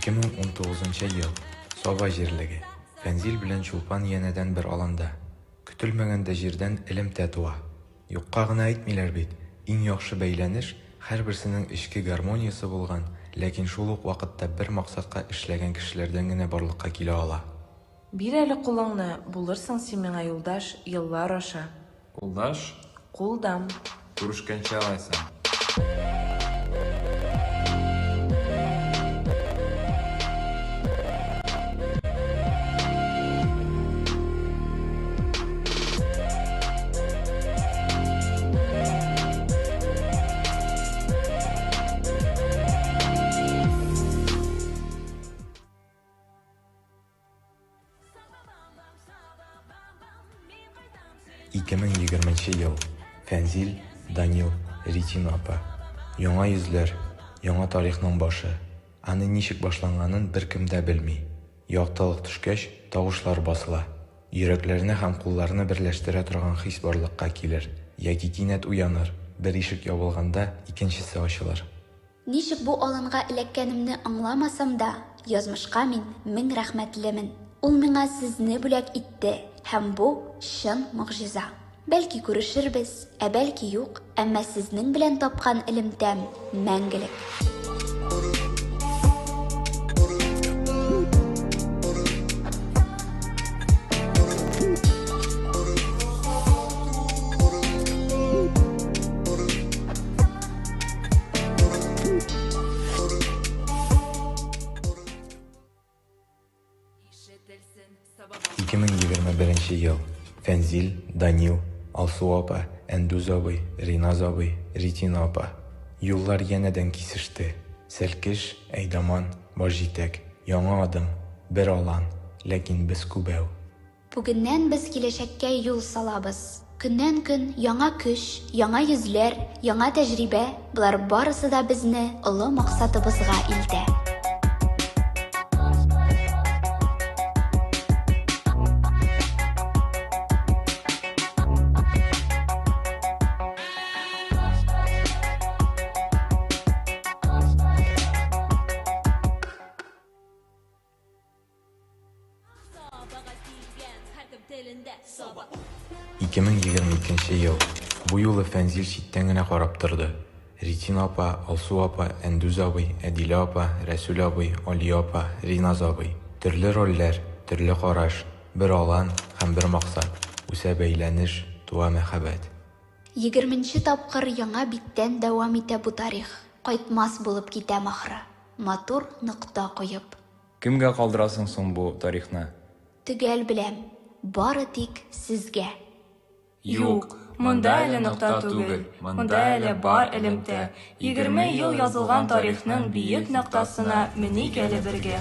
2019 ел. Саба җирлеге. Фәнзил белән Чулпан янәдән бер аланда. Көтелмәгәндә җирдән элемтә туа. Юкка гына әйтмиләр бит, иң яхшы бәйләнеш, һәрберсенең эчке гармониясе булган, ләкин шул ук вакытта бер максатка эшләгән кешеләрдән генә барлыкка килә ала. Бир әле кулыңны, булырсың син миңа юлдаш еллар аша. Кулдаш? Кулдам. Күрешкәнче алайса. 2020 ел. Фәнзил, Данил, Ритина апа. Яңа йөзләр, яңа тарихның башы. Аны ничек башланганын беркем дә белми. Яктылык төшкәч, тавышлар басыла. Йөрәкләрне һәм кулларны берләштерә торган хис барлыкка килер, яки кинәт уяныр, бер ишек ябылганда, икенчесе ачылыр. Ничек бу аланга эләккәнемне аңламасам да, язмышка мин мең рәхмәтлемен. Ул миңа сезне бүләк итте, һәм бу, чын могҗиза. Бәлки күрешербез, ә бәлки юк, әмма сезнең белән тапкан элемтәм мәңгелек. 2021 ел. Фәнзил, Данил, Алсу апа, Әндүз абый, Риназ абый, Ретина апа. Юллар янәдән кисеште. Сәлкеш, Әйдаман, Башҗитәк. Яңа адым, бер алан, ләкин без күбәү. Бүгеннән без киләчәккә юл салабыз. Көннән-көн яңа көч, яңа йөзләр, яңа тәҗрибә, болар барысы да безне олы максатыбызга илтә. 2022 ел. Бу юлы Фәнзил читтән генә карап торды. Ретина апа, Алсу апа, Әндүз абый, Әдилә апа, Рәсүл абый, Алия апа, Риназ абый. Төрле рольләр, төрле караш, бер алан һәм бер максат. Үсә бәйләнеш, туа мәхәббәт. Егерменче тапкыр яңа биттән дәвам итә бу тарих. Кайтмас булып китәм ахры, матур нокта куеп. Кемгә калдырасың соң бу тарихны? Төгәл беләм, бары тик сезгә. Юк, монда әле нокта түгел, монда әле бар элемтә. 20 ел язылган тарихның биек ноктасына меник әле бергә.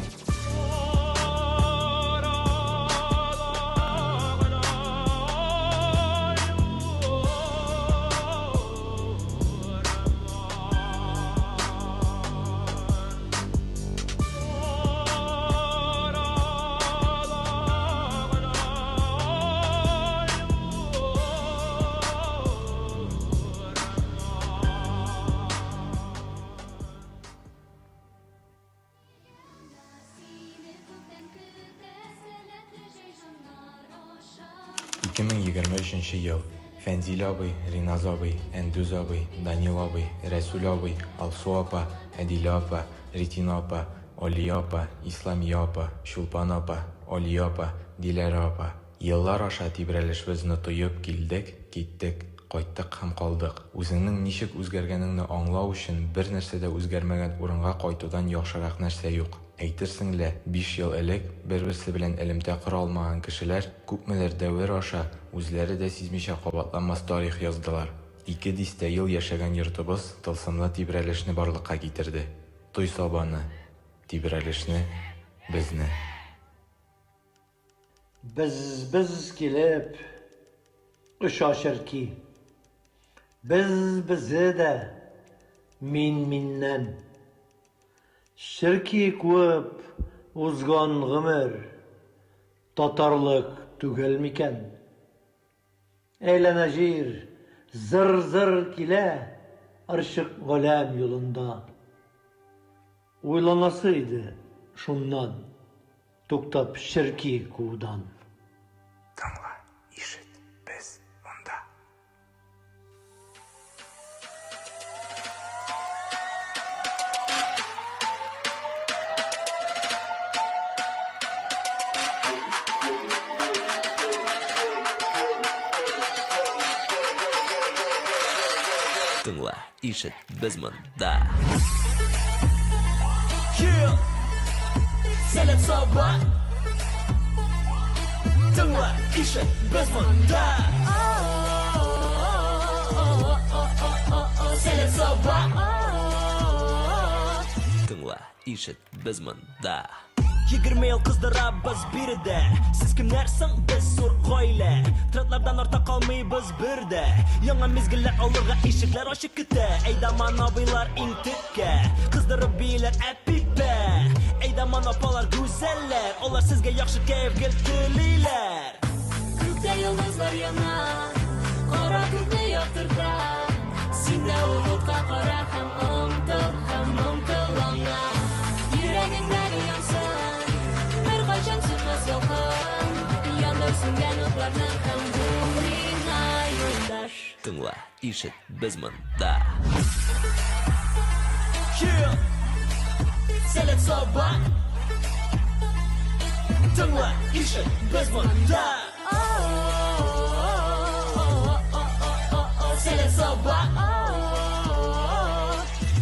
2023 ел. Фәнзил абый, Риназ абый, Әндүз абый, Данил абый, Рәсүл абый, Алсу апа, Әдилә апа, Ретина апа, Алия апа, Исламия апа, Чулпан апа, Алия апа, Диләрә апа. Еллар аша тибрәлешебезне тоеп килдек, киттек, кайттык һәм калдык. Үзеңнең ничек үзгәргәнеңне аңлау өчен бер нәрсә дә үзгәрмәгән урынга кайтудан яхшырак нәрсә юк. Әйтерсең лә, биш ел элек бер-берсе белән элемтә кора алмаган кешеләр, күпмедер дәвер аша, үзләре дә сизмичә кабатланмас тарих яздылар. Ике дистә ел яшәгән йортыбыз тылсымлы тибрәлешне барлыкка китерде. Той сабаны, тибрәлешне, безне. Без-без килеп, оча черки. Без-безе дә, мин-миннән. Черки куып узган гомер татарлык түгел микән? Әйләнә җир, зыр-зыр килә ырчык галәм юлында. Уйланасы иде шуннан, туктап черки куудан. Тыңла, ишет, без монда. Тыңла, ишет, без монда. Yeah. Сәләт Саба. Тыңла, ишет, без монда. Сәләт Саба. Тыңла, ишет, без монда. 20 ел кыздырабыз биредә. Сез кемнәр соң? Без зур гаилә. Трендлардан арта калмыйбыз бер дә. Яңа мизгелләр алырга ишекләр ачык көтә. Әйдаман абыйлар иң төпкә. Кыздырып бииләр әпипә. Әйдаман апалар гүзәлләр. Алар сезгә яхшы кәеф гел телиләр. Күктә йолдызлар яна, кара күкне яктырта. Син дә ул утка кара һәм омтыл һәм. Тыңла, ишет, без монда. Yeah! Сәләт Саба. Тыңла, ишет, без монда. Сәләт Саба.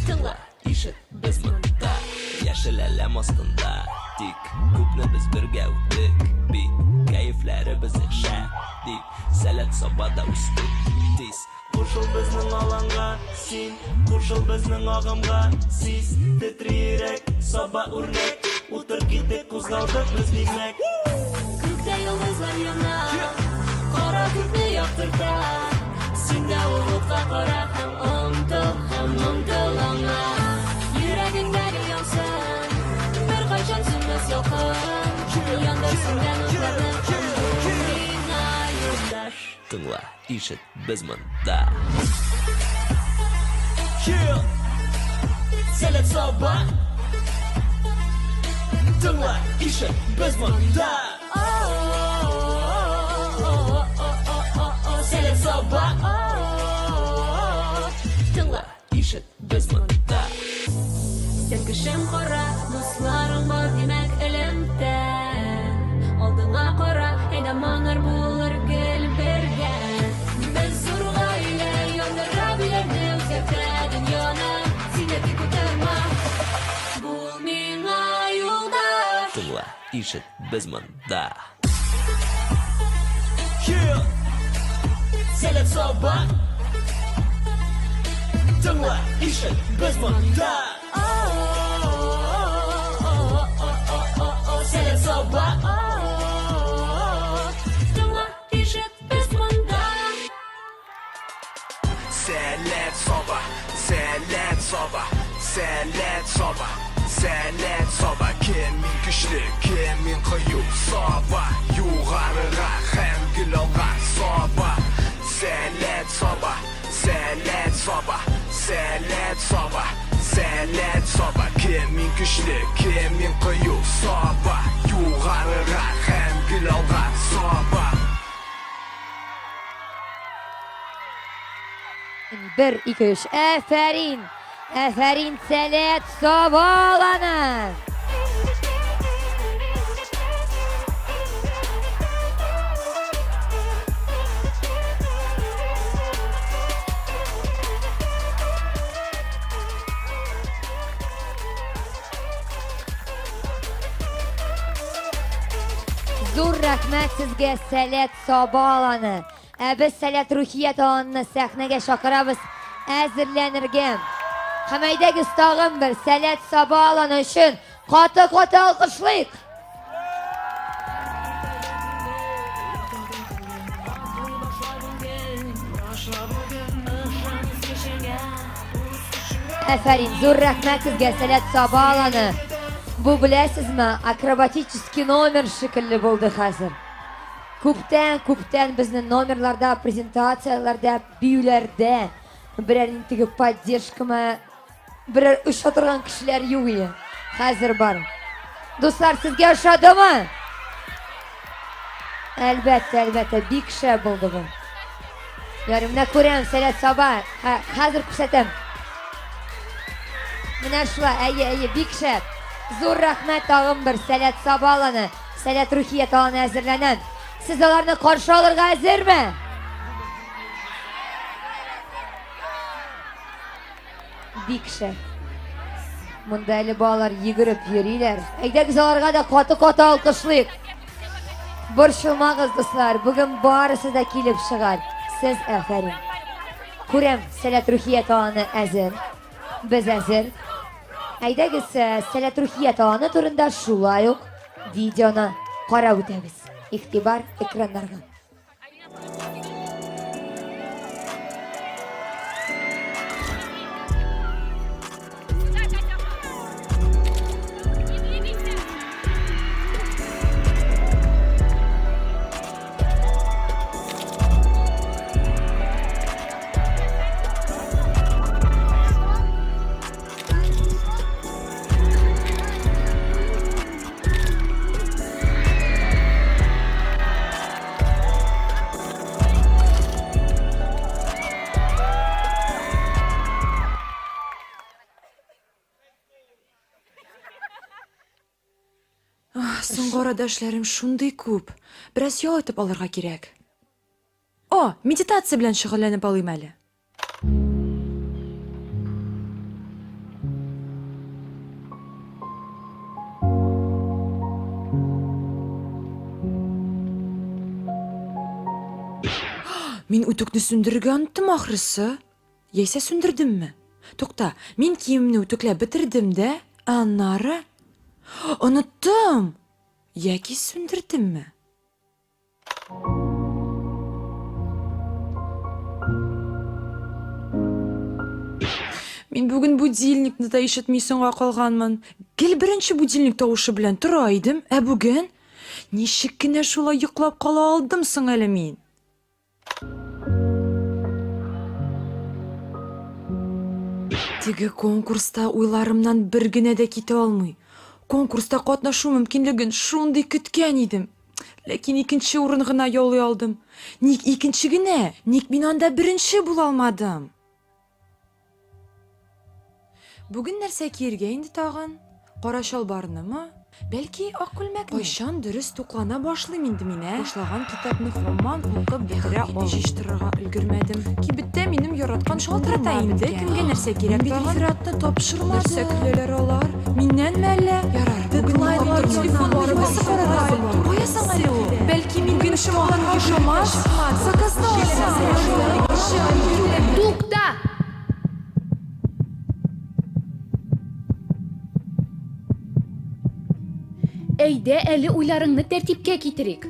Тыңла, ишет, без монда. Яшел әләм астында. Тик күпне без бергә үттек бит. Кәефләребез шәп дип. Сәләт Сабада үстек тиз. Кушыл безнең аланга, син кушыл безнең агымга. Сиз тетри йөрәк, Саба үрнәк. Утыр киттек, кузгалдык без димәк. Күктә йолдызлар яна, кара күкне яктырта. Син дә ул утка кара һәм омтыл, һәм омтыл аңа. Йөрәгеңдә гел янсын, беркайчан сүнмәс ялкын. Яндыр сүнгән утларны һәм бул миңа юлдаш. Тыңла, ишет, без монда. Yeah! Сәләт Саба. Тыңла, ишет, без монда. Сәләт Саба. Тыңла, ишет, без монда. Син кешем кара, дусларың бар, димәк элемтә. Алдыңа кара, әйдаманнар булыр гел бергә. Без зур гаилә, яндыра биләрне, үзгәртә дөньяны. Син дә тик утырма, бул миңа юлдаш. Тыңла, ишет, без монда. Yeah! Сәләт Саба. Тыңла, ишет, без монда. Сәләт Саба. Тыңла, ишет, без монда. Сәләт Саба, Сәләт Саба, Сәләт Саба, Сәләт Саба. Кем иң көчле, кем иң кыю? Саба, югарыга һәм гел алга. Саба, Сәләт Саба, Сәләт Саба, Сәләт Саба, Сәләт Саба. Кем иң көчле, кем иң кыю? Саба, югарыга һәм гел алга. Саба. Бер, ике, өч. Әфәрин! Әфәрин, Сәләт Саба аланы! Зур рәхмәт сезгә, Сәләт Саба аланы! Ә без Сәләт Рухият аланына сәхнәгә чакырабыз әзерләнергә. Һәм әйдәгез тагын бер Сәләт Саба аланы өчен каты-каты алкышлыйк. Әфәрин, зур рәхмәт сезгә, Сәләт Саба аланы. Бу беләсезме, акробатический номер шикелле булды хәзер. Күптән, күптән безнең номерларда, презентацияләрдә, биюләрдә берәр теге поддержкамы, берәр оча торган кешеләр юк иде. Хәзер бар. Дуслар, сезгә ошадымы? Әлбәттә, әлбәттә, бик шәп булды бу. Ярый, менә күрәм, Сәләт Саба, хәзер күрсәтәм. Менә шулай, әйе, әйе, бик шәп. Зур рәхмәт тагын бер Сәләт Саба аланы. Сәләт Рухият аланы әзерләнә. Сез аларны каршы алырга әзерме? Бик шәп. Монда әле балалар йөгереп йөриләр. Әйдәгез аларга да каты-каты алкышлыйк. Борчылмагыз, дуслар, бүген барысы да килеп чыгар. Сез әфәрин. Күрәм, Сәләт Рухият аланы әзер. Без әзер. Әйдәгез, э, Сәләт Рухият аланы турында шулай ук видеоны карап үтәбез. Игътибар экраннарга. Соңгы арада эшләрем шундый күп. Бераз ял итеп алырга кирәк. О, медитация белән шөгыльләнеп алыйм әле. Мин үтүкне сүндерергә оныттым ахрысы. Яисә сүндердемме? Тукта, мин киемемне үтүкләп бетердем дә, ә аннары... Оныттым! Яки сүндердемме? Мин бүген будильникны да ишетми соңга калганмын. Гел беренче будильник тавышы белән тора идем, ә бүген ничек кенә шулай йоклап кала алдым соң әле мин? Теге конкурста уйларымнан бер генә дә китә алмый. Конкурста катнашу мөмкинлеген шундый көткән идем. Ләкин икенче урын гына яулый алдым. Ник икенче генә? Ник мин анда беренче була алмадым? Бүген нәрсә киергә инде тагын? Кара чалбарнымы? Бәлки, ак күлмәкне? Кайчан дөрес туклана башлыйм инде мин, ә? Башлаган китапны һаман укып бетерә алмыйм. Җыештырырга өлгермәдем. Кибеттә минем яраткан Шалтырата инде, кемгә нәрсә кирәк тагын? Мин бит рефератны тапшырмадым. Нәрсә көләләр алар? Миннәнме әллә? Ярар, дедлайнлар телефонны юасы карарга бар. Кая соң әле ул? Бәлки минем эшем аларга ошамас? Заказны алсам. Тукта! Әйдә әле уйларыңны тәртипкә китерик.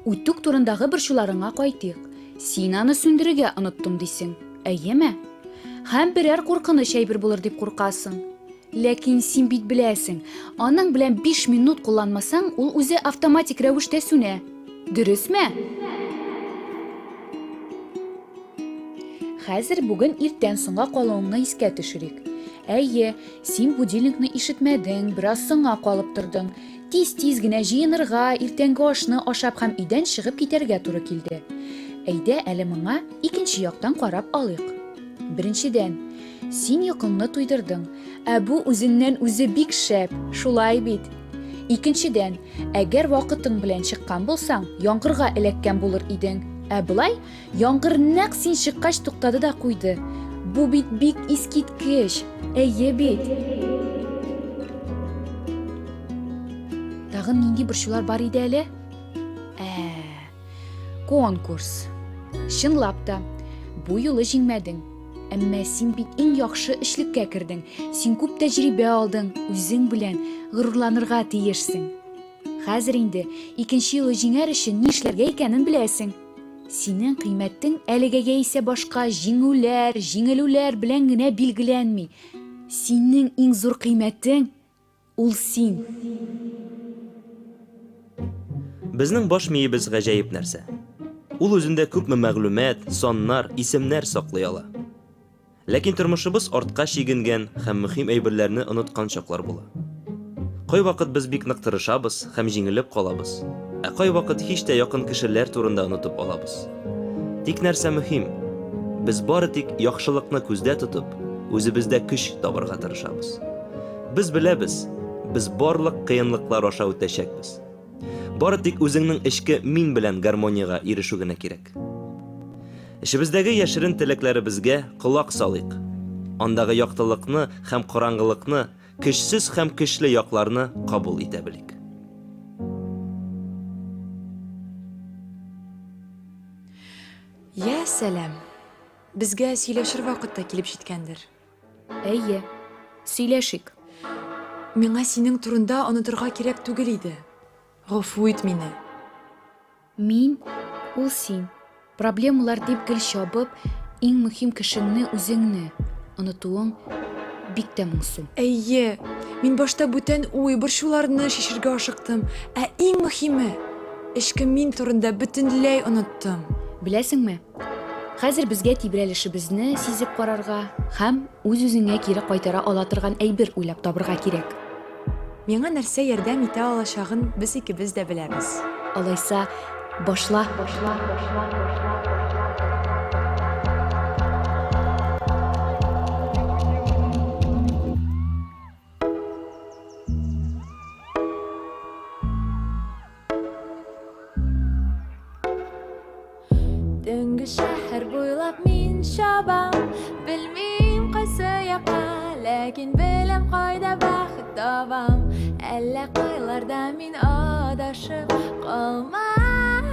Үтүк турындагы борчуларыңа кайтыйк. Син аны сүндерергә оныттым дисең, әйеме? Һәм берәр куркыныч әйбер булыр дип куркасың. Ләкин син бит беләсең, аның белән 5 минут кулланмасаң, ул үзе автоматик рәвештә сүнә. Дөресме? Хәзер бүген иртән соңга калуыңны искә төшерик. Әйе, син будильникны ишетмәдең, бераз соңга калып тордың. Тиз-тиз генә җыенырга, иртәнге ашны ашап һәм өйдән чыгып китәргә туры килде. Әйдә әле моңа икенче яктан карап алыйк. Беренчедән, син йокыңны туйдырдың, ә бу үзеннән-үзе бик шәп, шулай бит? Икенчедән, әгәр вакытың белән чыккан булсаң, яңгырга эләккән булыр идең. Ә болай, яңгыр нәкъ син чыккач туктады да куйды. Бу бит бик искиткеч, әйе бит? Тагын нинди борчулар бар иде әле? Ә, Конкурс. Чынлап та, бу юлы җиңмәдең. Әмма син бит иң яхшы өчлеккә кердең. Син күп тәҗрибә алдың, үзең белән горурланырга тиешсең. Хәзер инде икенче юлы җиңәр өчен нишләргә икәнен беләсең. Синең кыйммәтең әлегә яисә башка җиңүләр, җиңелүләр белән генә билгеләнми. Синең иң зур кыйммәтең, Ул син. Безнең баш миебез гаҗәеп нәрсә. Ул үзендә күпме мәгълүмат, саннар, исемнәр саклый ала. Ләкин тормышыбыз артка чигенгән һәм мөһим әйберләрне оныткан чаклар була. Кайвакыт без бик нык тырышабыз һәм җиңелеп калабыз, ә кайвакыт һич тә якын кешеләр турында онытып алабыз. Тик нәрсә мөһим? Без бары тик яхшылыкны күздә тотып, үзебездә көч табарга тырышабыз. Без беләбез, без барлык кыенлыклар аша үтәчәкбез. Бары тик үзеңнең эчке мин белән гармониягә ирешү генә кирәк. Эчебездәге яшерен теләкләребезгә колак салыйк. Андагы яктылыкны һәм караңгылыкны, көчсез һәм көчле якларны кабул итә белик. Йә, сәлам. Безгә сөйләшер вакыт та килеп җиткәндер. Әйе, сөйләшик. Миңа синең турында онытырга кирәк түгел иде. Гафу ит мине. Мин, ул син. Проблемалар дип гел чабып, иң мөһим кешеңне, үзеңне, онытуың бик тә моңсу. Әйе, мин башта бүтән уй, борчуларны чишергә ашыктым, ә иң мөһиме, эчке мин турында бөтенләй оныттым. Беләсеңме, хәзер безгә тибрәлешебезне сизеп карарга һәм үз-үзеңә кире кайтара ала торган әйбер уйлап табырга кирәк. Миңа нәрсә ярдәм итә алачагын без икебез дә беләбез. Алайса, башла. Төнге шәһәр буйлап мин чабам, белмим кайсы якка, ләкин беләм кайда бәхет табам. Әллә кайларда мин адашып калмам.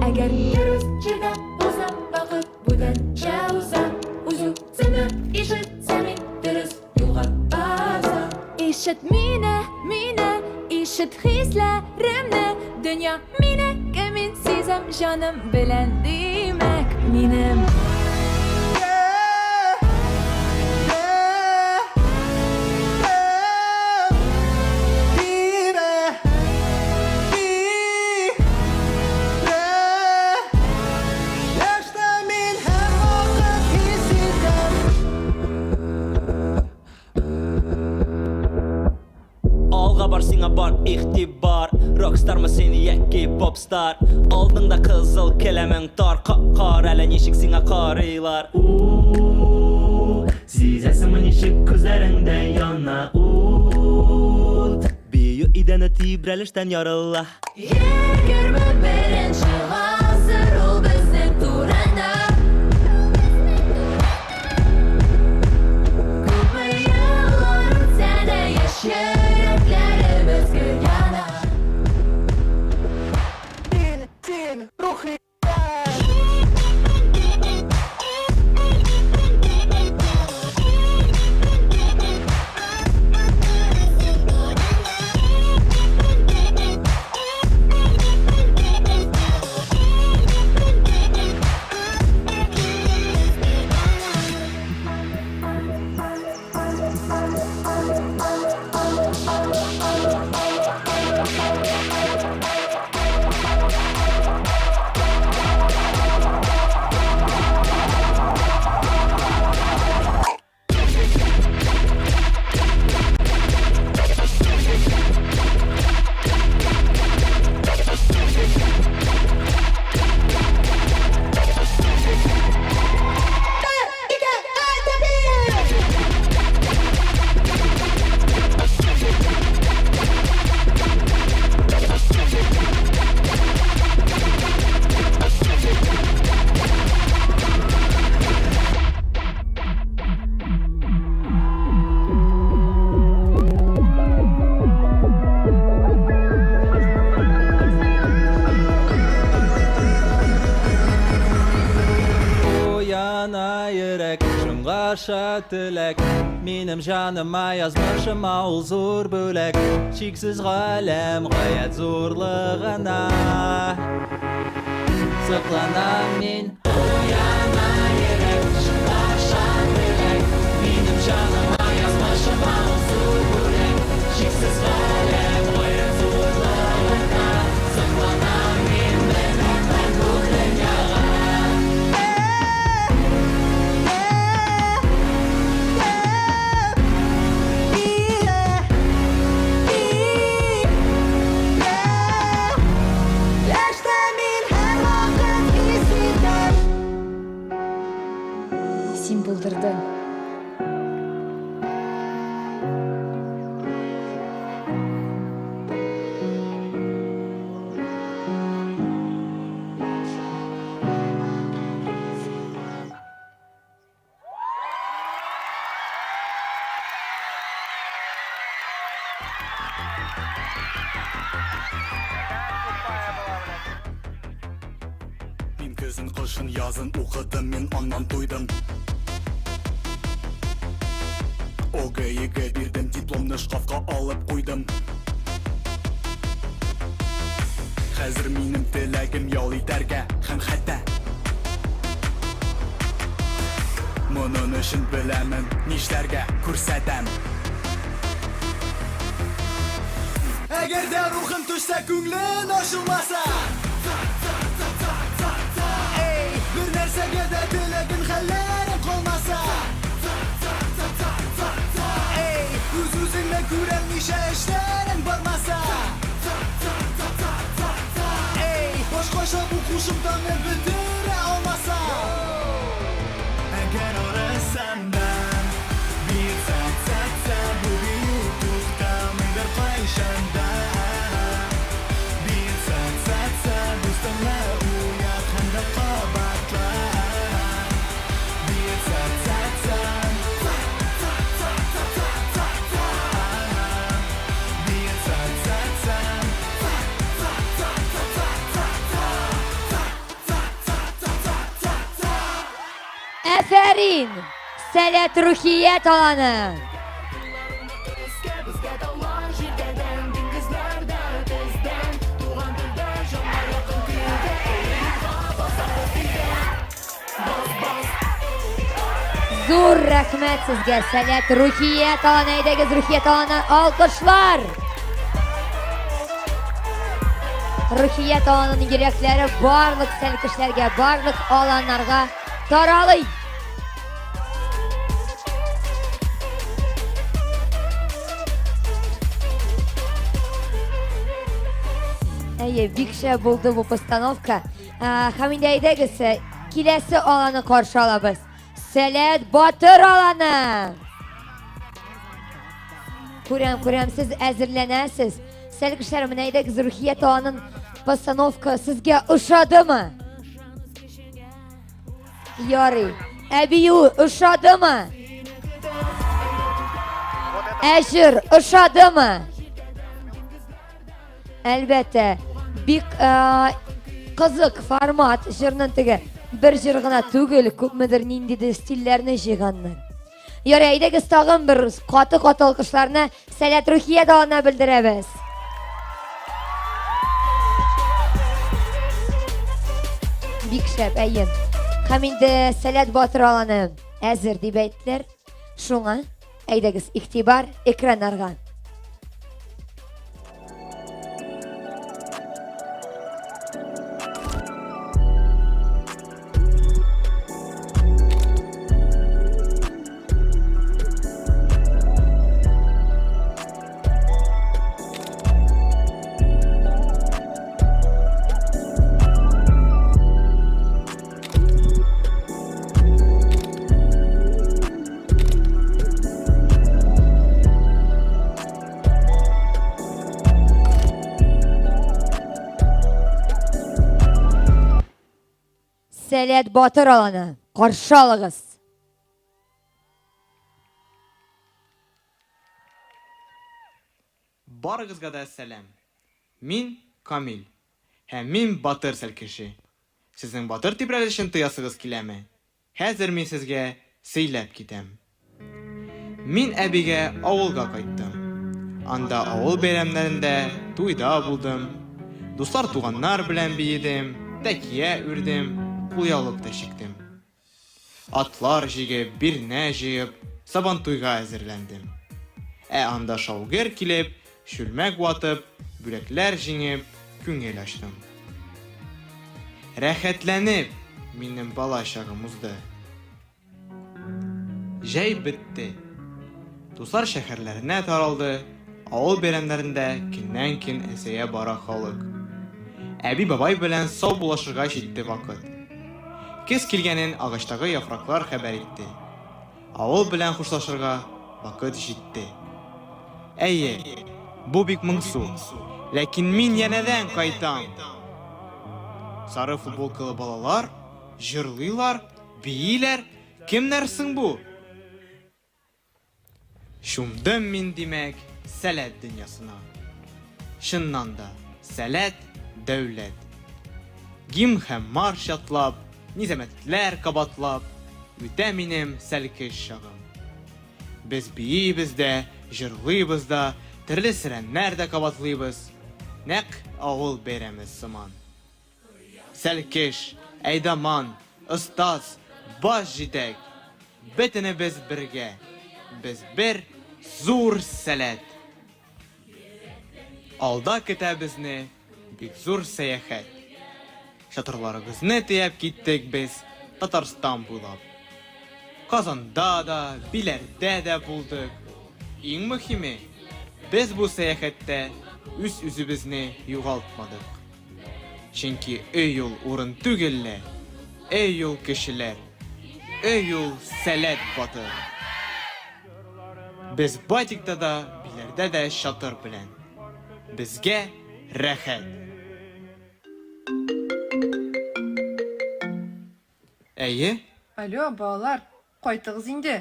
Әгәр дөрес җирдә булсам, вакыт бүтәнчә уза. Үз-үземне ишетсәм, мин дөрес юлга барсам. Ишет мине, мине, ишет хисләремне. Дөнья минеке, мин сизәм җаным белән, димәк, минем. Алга бар, сиңа бар игътибар. Рокстармы син яки попстар? Алдыңда кызыл келәмең тар. Кара әле ничек сиңа карыйлар. У, Сизәсеңме ничек күзләреңдә яна ут? Бию идәне тибрәлештән ярыла. 21 гасыр ул безнең турында. Күпме еллар үтсә дә яшь йөрәкләребез гел яна. Син, рухи. Уяна йөрәк, шуңгарча теләк. Минем җаныма, язмышыма ул зур бүләк. Чиксез галәм гаять зурлыгына сокланам мин. Уяна йөрәк, шуңгарча теләк. Минем җаныма, язмышыма ул зур бүләк. Чиксез галәм гаять зурлыгына сокланам мин. Мең рәхмәт бу дөньяга. Син булдырдың. Мин көзен, кышын, язын укыдым, мин аннан туйдым. ОГЭ бирдем, дипломны шкафка алып куйдым. Хәзер минем теләгем ял итәргә һәм хәтта Монын өчен беләмен, нишләргә күрсәтәм. Әгәр дә рухым төшсә, күңлең ачылмаса. Эй, бер нәрсәгә дә теләгең, хәлләрең калмаса. Эй, үз-үзеңне күрәлмичә эшләрең бармаса. Эй, башкача бу кушымтаны бетерә алмаса. Әгәр арысам да, бир ца-ца-ца, бу бию туктамый беркайчан да. Бир ца-ца-ца, дустым. Афәрин! Сәләт Рухият аланы! Зур рәхмәт сезгә, Сәләт Рухият аланы, әйдәгез Рухият аланы, алкышлар! Рухият аланының йөрәкләре барлык сәлкешләргә, барлык аланнарга таралый. Әйе, бик шәп булды бу постановка. Һәм инде әйдәгез, киләсе аланы каршы алабыз. Сәләт Батыр аланы! Күрәм, күрәм, сез әзерләнәсез. Сәл кешеләр, менә әйдәгез, Рухият аланын постановка сезгә ошадымы? Ярый. Ә бию ошадымы? Ә җыр ошадымы? Әлбәттә, бик э, кызык формат җырның теге бер җыр гына түгел, күпмедер ниндидер стильләрне җыйганнар. Ярый, әйдәгез тагын бер каты-каты алкышларны Сәләт Рухия далына белдерәбез. Бик шәп, әйе. Һәм инде Сәләт Батыр аланы әзер дип әйттеләр. Шуңа Әйдәгез, игътибар экраннарга. Сәләт Батыр аланы каршы алыгыз. Барыгызга да сәлам. Мин Камил. Һәм мин батыр сәлкеше. Сезнең батыр тибрәлешен тоясыгыз киләме? Хәзер мин сезгә сөйләп китәм. Мин әбигә авылга кайттым. Анда авыл бәйрәмнәрендә, туйда булдым. Дуслар-туганнар белән биедем, тәкия үрдем, кулъяулык та чиктем. Атлар җигеп, бирнә җыеп, Сабантуйга әзерләндем. Ә анда шау-гөр килеп, чүлмәк ватып, бүләкләр җиңеп, күңел ачтым. Рәхәтләнеп, минем бала чагым узды. Җәй бетте. Дуслар шәһәрләренә таралды, авыл бәйрәмнәрендә көннән-көн әзәя бара халык. Әби-бабай белән саубуллашырга җитте вакыт. Көз килгәнен агачтагы яфраклар хәбәр итте. Авыл белән хушлашырга вакыт җитте. Әйе, бу бик моңсу. Ләкин мин янәдән кайтам! Сары футболкалы балалар җырлыйлар, бииләр, кемнәр соң бу? Чумдым мин, димәк, сәләт дөньясына. Чыннан да, сәләт, дәүләт. Гимн һәм марш ятлап, низамәтләр кабатлап, үтә минем сәлкеш чагым. Без биибез дә, җырлыйбыз да, төрле сөрәннәр дә кабатлыйбыз, нәкъ авыл бәйрәме сыман. Сәлкеш, әйдаман, остаз, баш җитәк, бөтенебез бергә, без бер зур сәләт! Алда көтә безне бик зур сәяхәт. Чатырларыбызны төяп киттек без Татарстан буйлап. Казанда да, Биләрдә дә булдык. Иң мөһиме, без бу сәяхәттә үз-үзебезне югалтмадык. Чөнки өй ул урын түгел лә, өй ул кешеләр, өй ул сәләт батыр. Без Батикта да, Биләрдә дә чатыр белән. Безгә рәхәт. Әйе? Алло, балалар, кайтыгыз инде.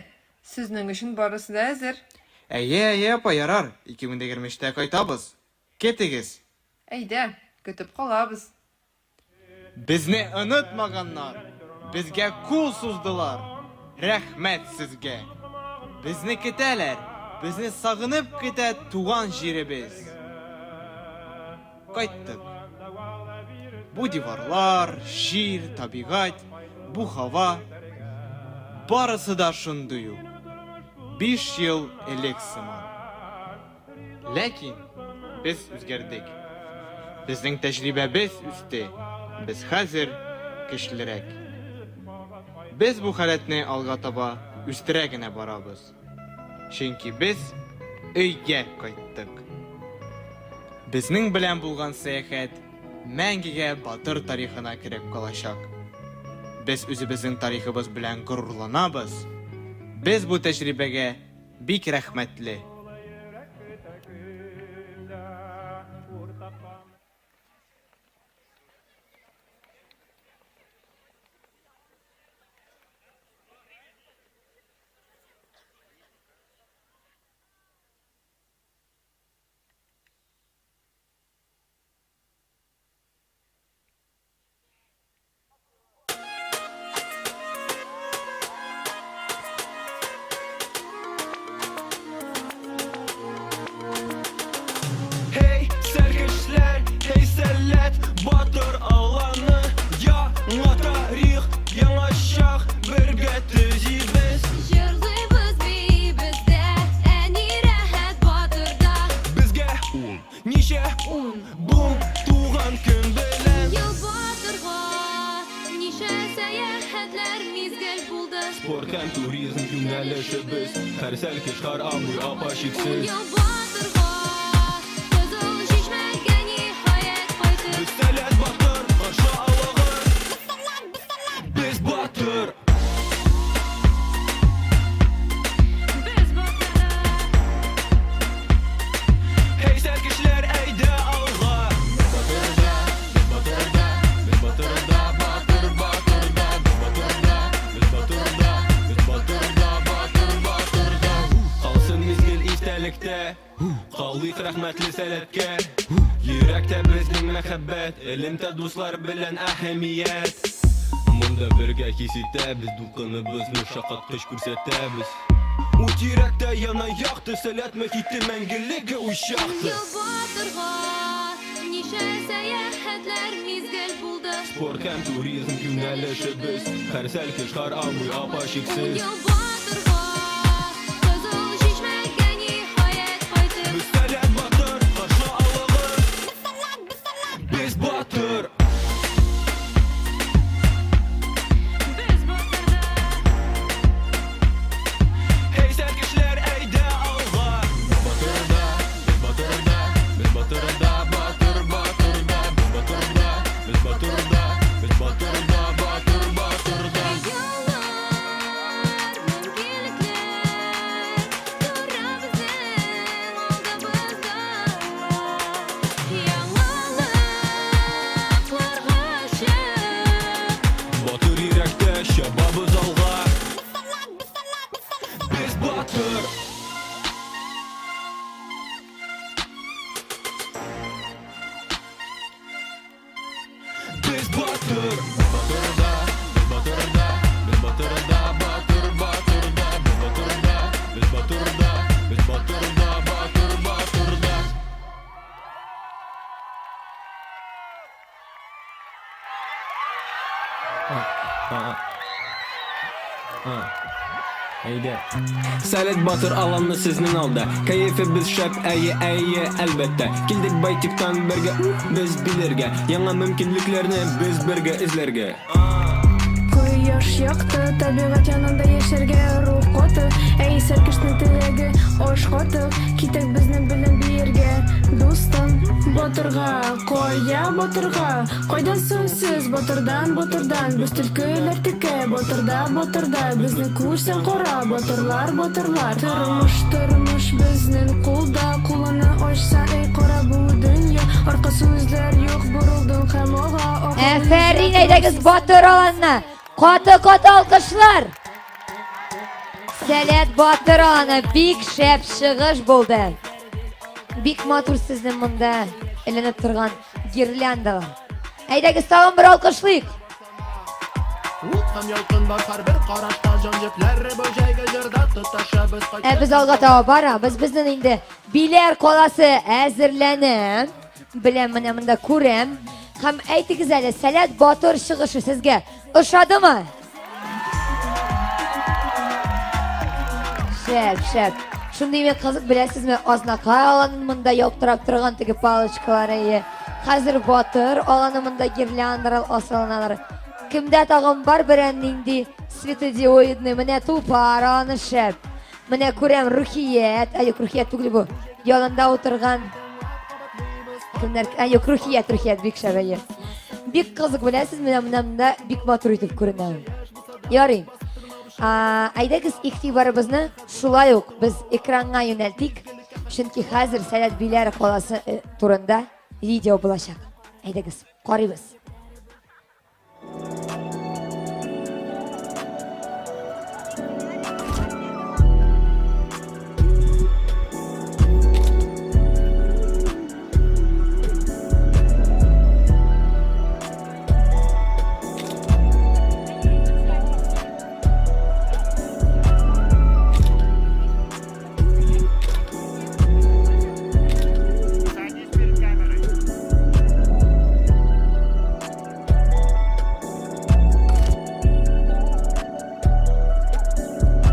Сезнең өчен барысы да әзер. Әйе, әйе, апа, ярар, 2023-тә кайтабыз. Кетегез! Әйдә, көтеп калабыз. Безне онытмаганнар, безгә кул суздылар. Рәхмәт сезгә! Безне көтәләр, безне сагынып көтә туган җиребез. Кайттык. Бу диварлар, җир, табигать, бу һава, барысы да шундый ук, биш ел элек сыман. Ләкин без үзгәрдек. Безнең тәҗрибәбез үсте, без хәзер көчлерәк. Без бу халәтне алга таба үстерә генә барабыз. Чөнки без өйгә кайттык. Безнең белән булган сәяхәт мәңгегә батыр тарихына кереп калачак. Без үзебезнең тарихыбыз белән горурланабыз. Без бу тәҗрибәгә бик рәхмәтле. Һей, сәлкешләр, һей, сәләт, батыр аланы, яңа тарих, яңа чак, бергә төзибез. Җырлыйбыз, биибез дә, әни рәхәт батырда. Безгә ун, ничә? Ун, бу туган көн белән. Ел батырга ничә сәяхәтләр мизгел булды. Спорт һәм туризм юнәлешебез, һәр сәлкеш, һәр абый, апа чиксез. Ел батырга Кызыл Чишмәгә ниһаять кайтып. Без сәләт батыр, каршы алыгыз. Без батыр. Без батырда. Һей, сәлкешләр, әйдә алга. Без батырда, без батырда, без батырда, батыр, батырда, без батырда, без батырда, без батырда, батыр, батырда. Калсын мизгел истәлектә. Калыйк рәхмәтле сәләткә. Йөрәктә безнең мәхәббәт, элемтә дуслар белән әһәмият. Монда бергә хис итәбез, дулкыныбызны шаккаткыч күрсәтәбез. Ут йөрәктә яна якты, сәләт мохите мәңгелеккә учакты. Ел батырга ничә сәяхәтләр мизгел булды. Спорт һәм туризм юнәлешебез, һәр сәлкеш, һәр абый, апа чиксез. Ел батырга Кызыл Чишмәгә ниһаять кайтып. Без сәләт батыр, каршы алыгыз. Без батыр. Без батырда. Һей, сәлкешләр, әйдә алга. Без батырда, без батырда, без батырда, батыр, батырда, без батырда, без батырда, без батырда, батыр, батырда. Хыяллар, мөмкинлекләр тора безнең алдыбызда. Яңалыкларга ачык. Батыр йөрәктә чабабыз алга. Без батыр. Без батыр. Без батырда, без батырда, без батырда, батыр, батырда, без батырда, без батырда, без батырда, батыр, батырда. Әйдә. Сәләт батыр аланны сезнең алда. Кәефебез шәп, әйе, әйе, әлбәттә. Килдек Байтиктан бергә, без билергә. Яңа мөмкинлекләрне без бергә эзләргә. Кояш якты, табигать янында яшәргә рух каты. Әй, сәркешнең теләге, аш катык. Китек безнең белән биергә, дустым. Батырга, кая батырга? Кайдан соң сез, батырдан, батырдан? Без төлкеләр текә, батырда, батырда. Безне күрсәң кара, батырлар, батырлар. Тормыш, тормыш безнең кулда. Кулыңны ачсаң, эй, кара бу дөнья. Артка сүзләр юк, борылдың һәм ага. Әфәрин, әйдәгез батыр аланына. Каты-каты алкышлар. Сәләт батыр аланы бик шәп чыгыш булды. Бик матур сезнең монда эленеп торган гирляндалар. Әйдәгез тагын бер алкышлыйк. Ут һәм ялкын бар һәрбер карашта. Җан җепләре бу җәйге җырда тоташабыз. Ә без алга таба барабыз. Безнең инде Биләр каласы әзерләнә. Беләм, менә монда күрәм. Һәм әйтегез әле, Сәләт батыр чыгышы сезгә ошадымы? Шәп, шәп. Шундый бик кызык, беләсезме, Азнакай аланын монда ялтырап торган теге палочкалары. Ие. Хәзер Батыр аланы монда гирляндалар асылыналар. Кемдә тагын бар берәр нинди светодиоидный, менә Тулпар аланы шәп. Менә күрәм Рухият, ә юк, Рухият түгел бу. Янында утырган кемнәр? Ә юк, Рухият, Рухият бик шәп, әйе. Бик кызык, беләсез, менә менә монда бик матур итеп күренә. Ярый. А, әйдәгез игътибарыбызны шулай ук без экранга юнәлтик, чөнки хәзер Сәләт Биләр каласы э, турында видео булачак. Әйдәгез, карыйбыз.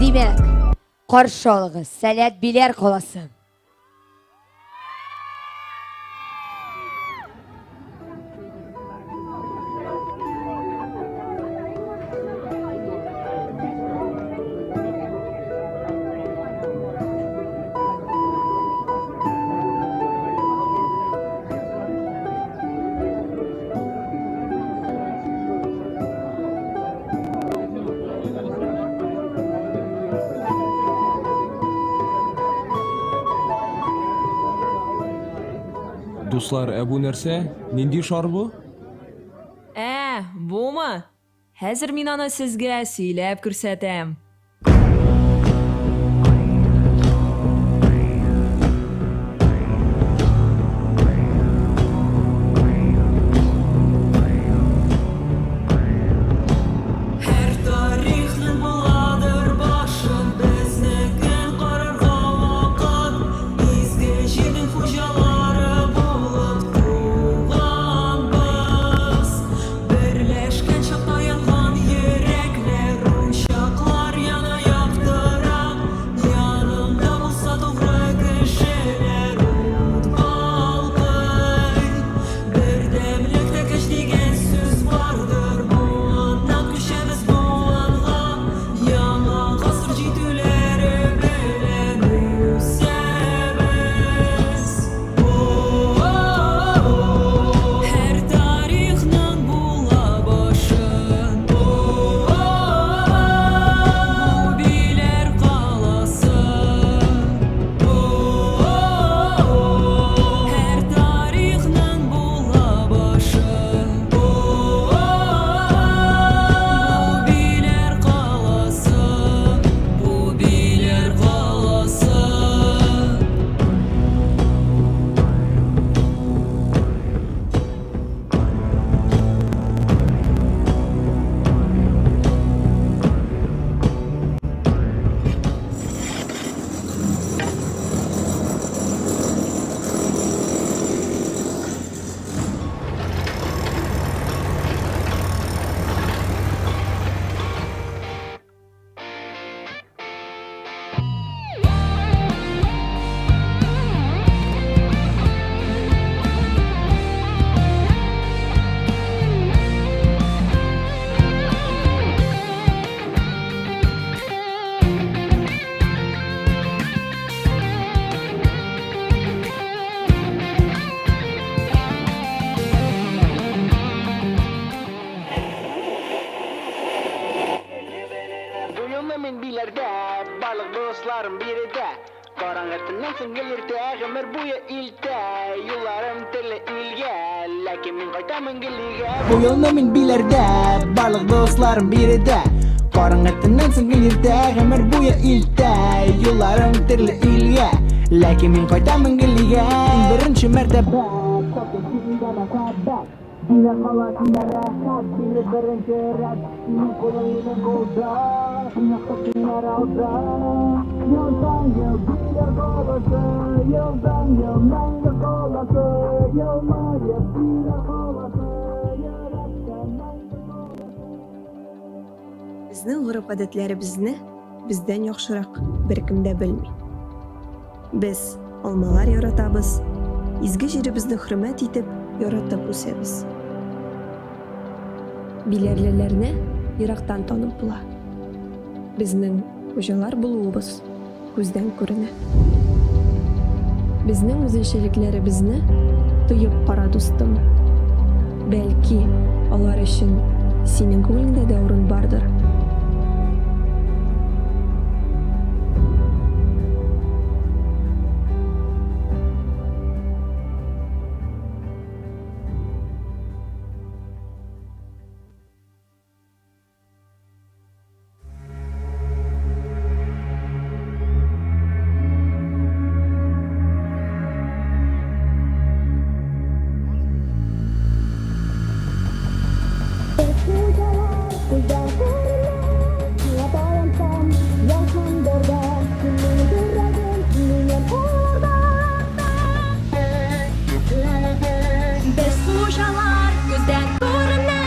Димәк, каршы алыгыз, Сәләт Биләр каласы. Дуслар, ә бу нәрсә? Нинди шар бу? Ә, бумы? Хәзер мин аны сезгә сөйләп күрсәтәм. Һәр тарихның буладыр башы, Безнекен карарга вакыт. Изге җирнең хуҗалары булып туганбыз. Берләшкән чакта янган йөрәкләр, Учаклар яна яктырак. Яныңда булса тугры кешеләр, Ут балкый. Бердәмлектә көч дигән сүз бардыр, Буыннан күчәбез буынга, Яңа гасыр җитүләре белән үсәбез. Һәр тарихның була башы. Бу Биләр каласы. Һәр тарихның була башы. Бу Биләр каласы. Бу Биләр каласы. Бу юлны мин Биләрдә, барлык дусларым биредә. Караңгы төннән соң гел иртә, гомер буе илтә. Юлларым төрле илгә, ләкин мин кайтамын гел өйгә. Бу юлны мин Биләрдә, барлык дусларым биредә. Караңгы төннән соң гел иртә, гомер буе илтә. Юлларым төрле илгә, ләкин мин кайтамын гел өйгә. Иң беренче мәртәбә, таптым синдә мәхәббәт. Биләр каласында рәхәт, биле беренче рәт. Синең кулың минем кулда, якты көннәр алда. Елдан-ел Биләр каласы, елдан-ел мәңге каласы. Елмаеп Биләр каласы, йөрәктә мәңге каласы. Безнең гореф-гадәтләребезне бездән яхшырак беркем дә белми. Без алмалар яратабыз, изге җиребезне хөрмәт итеп, яратып үсәбез. Биләрлеләрне ерактан танып була. Безнең хуҗалар булуыбыз күздән күренә. Безнең үзенчәлекләребезне тоеп кара, дустым. Бәлки, алар өчен синең күңелеңдә дә урын бардыр. Без хуҗалар күздән күренә,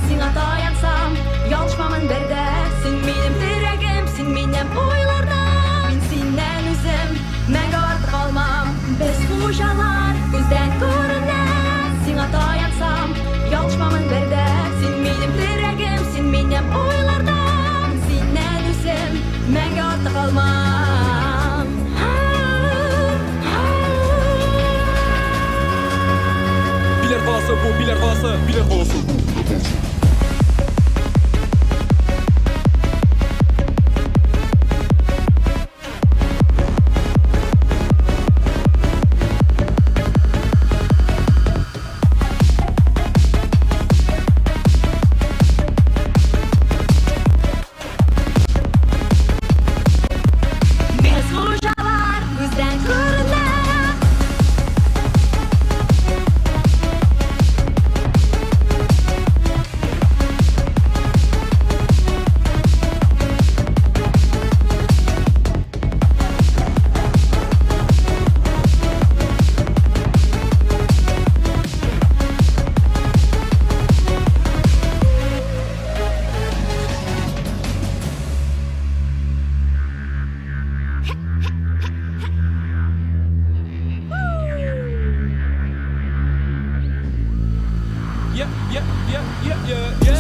сиңа таянсам, ялгышмамын бер дә. Син минем терәгем, син минем уйларда. Мин синнән үзем мәңге артык алмам. Без хуҗалар күздән күренә, сиңа таянсам, ялгышмамын бер дә. Син минем терәгем, син минем уйларда. Мин синнән үзем мәңге артык алмам. Биләр каласы бу, Биләр каласы, Биләр каласы бу, Биләр каласы. Без хуҗалар күздән күренә.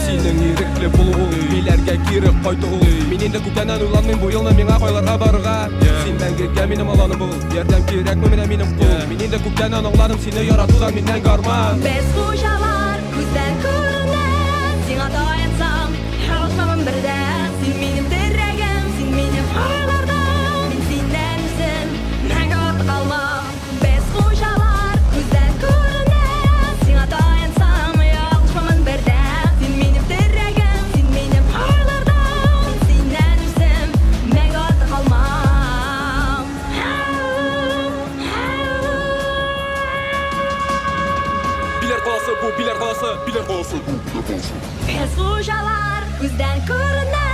Синең ирекле булуың, Биләргә кире кайтуың. Мин инде күптәннән уйланмыйм бу елны миңа кайларга барырга. Син мәңгегә минем аланым бул, ярдәм кирәкме менә минем кул. Мин инде күптәннән аңладым сине яратудан миннән гарман. Без хуҗалар күздән күренә, сиңа таянсам, ялгышмамын бер дә. Син минем терәгем, син минем уйларда. Мин синнән үзем мәңге артык алмам. Без хуҗалар күздән күренә, сиңа таянсам, ялгышмамын бер дә. Син минем терәгем, син минем уйларда. Мин синнән үзем мәңге артык алмам. Биләр каласы бу, Биләр каласы, Биләр каласы бу, Биләр каласы. Без хуҗалар күздән күренә.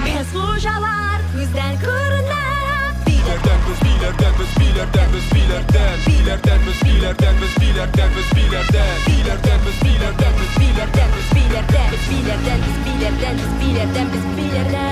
Без хуҗалар күздән күренә. Биләрдән без, биләрдән без, биләрдән без, биләрдән. Биләрдән без, биләрдән без, биләрдән без, биләрдән. Биләрдән без, биләрдән без, биләрдән без, Биләрдән без, биләрдән без, биләрдән без, биләрдән без, биләрдән.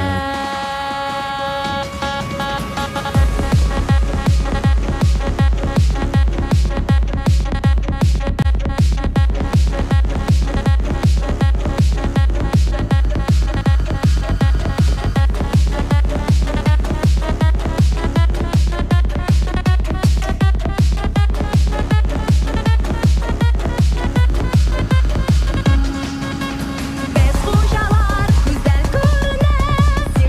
Без хуҗалар күздән күренә, сиңа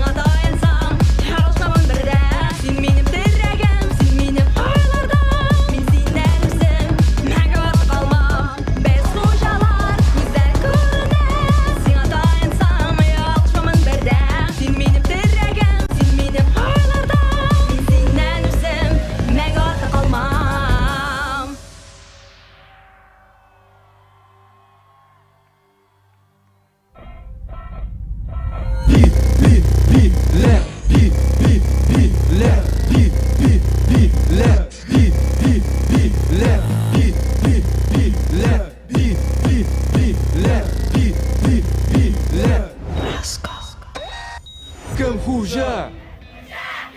хуҗа?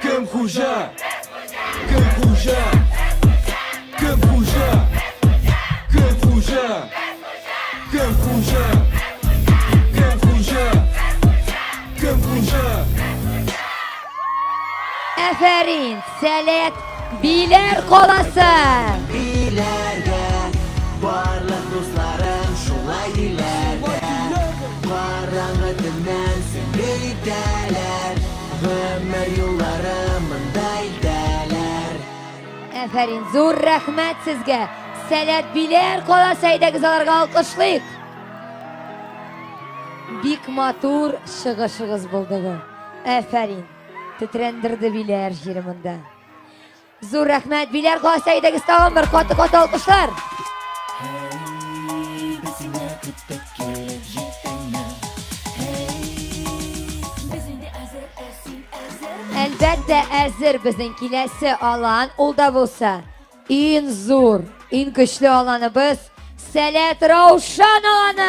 Кем хуҗа? Кем хуҗа? Кем хуҗа? Кем хуҗа? Кем хуҗа? Кем хуҗа? Кем хуҗа? Әфәрин, Сәләт Биләр каласы! Биләргә барлык дусларым шулай диләр дә. Караңгы төннән сөңге итәләр. Гомер юллары монда илтәләр. Әфәрин, зур рәхмәт сезгә! Сәләт Биләр каласы, әйдәгез аларга алкышлыйк! Бик матур чыгышыгыз булды бу. Әфәрин! Тетрәндерде Биләр җире монда. Зур рәхмәт, Биләр каласы, әйдәгез тагын бер каты-каты алкышлар! Әлбәттә, әзер безнең киләсе алан, ул да булса, иң зур, иң көчле аланыбыз Сәләт Раушан аланы!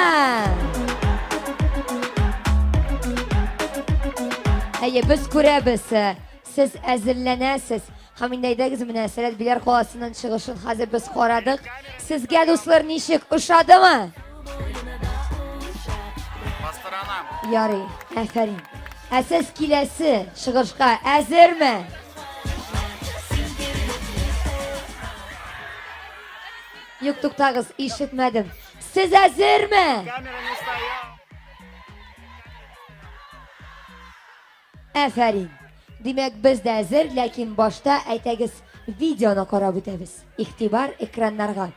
Әйе, без күрәбез, э, сез әзерләнәсез. Һәм инде әйдәгез менә Сәләт Биләр каласының чыгышын хәзер без карадык. Сезгә, дуслар, ничек ошадымы? Ярый, афәрин. Ә сез киләсе чыгышка әзерме? Юк, туктагыз, ишетмәдем. Сез әзерме? Афәрин. Димәк, без дә әзер, ләкин башта әйтәгез видеоны карап үтәбез. Игътибар экраннарга.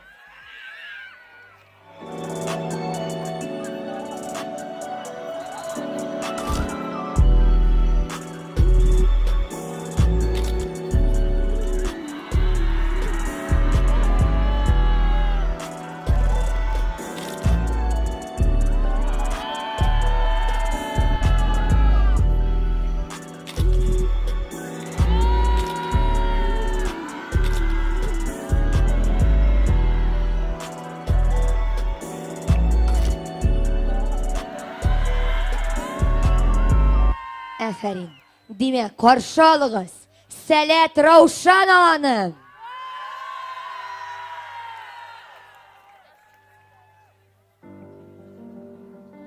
Афәрин. Димәк, каршы алыгыз. Сәләт Раушан аланы.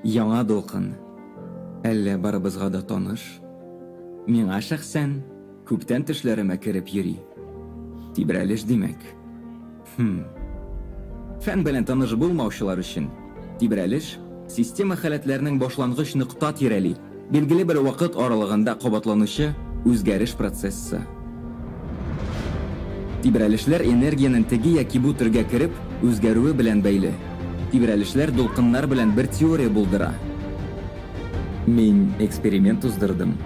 Яңа дулкын. Әллә барыбызга да таныш? Миңа шәхсән күптән төшләремә кереп йөри. Тибрәлеш, димәк. Хм. Фән белән таныш булмаучылар өчен, тибрәлеш, система халәтләрнең башлангыч нокта тирәли, билгеле бер вакыт аралыгында кабатланучы үзгәреш процессы. Тибрәлешләр энергиянең теге яки бу төргә кереп, үзгәрүе белән бәйле. Тибрәлешләр дулкыннар белән бер теория булдыра. Мин эксперимент уздырдым.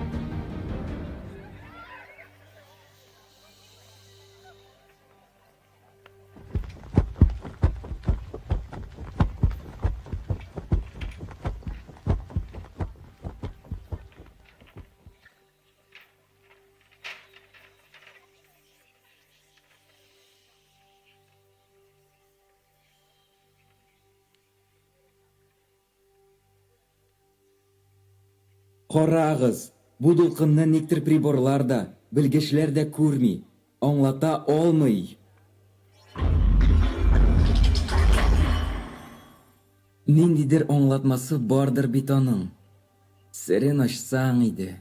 Карагыз, бу дулкынны никтер приборлар да, белгечләр дә күрми, аңлата алмый. Ниндидер аңлатмасы бардыр бит аның. Серен ачсаң иде.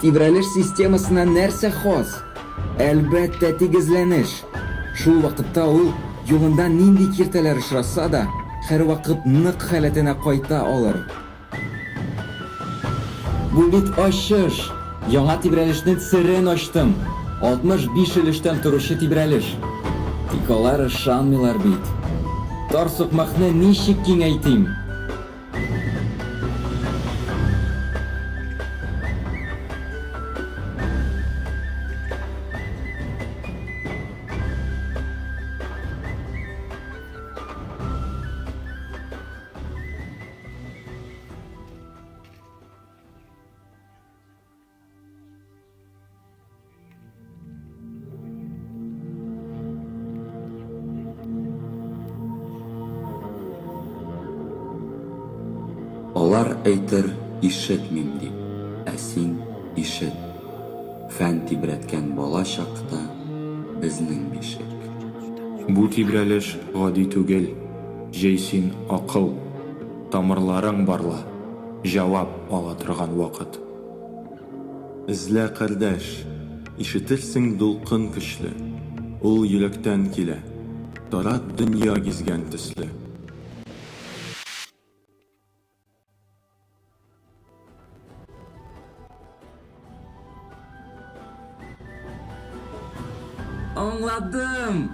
Тибрәлеш системасына нәрсә хас? Әлбәттә, тигезләнеш. Шул вакытта ул, юлында нинди киртәләр очраса да, һәрвакыт нык халәтенә кайта алыр. Бу бит ачыш! Яңа тибрәлешнең серен ачтым! 65 өлештән торучы тибрәлеш. Тик алар ышанмыйлар бит. Тар сукмакны ничек киңәйтим? Алар әйтер, ишетмим дип, ә син ишет. Фән тибрәткән бала чакта безнең бишек. Бу тибрәлеш гади түгел, җый син акыл, тамырларың барла, җавап ала торган вакыт. Эзлә, кардәш, ишетерсең дулкын көчле, Ул йөрәктән килә, тарат дөнья гизгән төсле. Аңладым!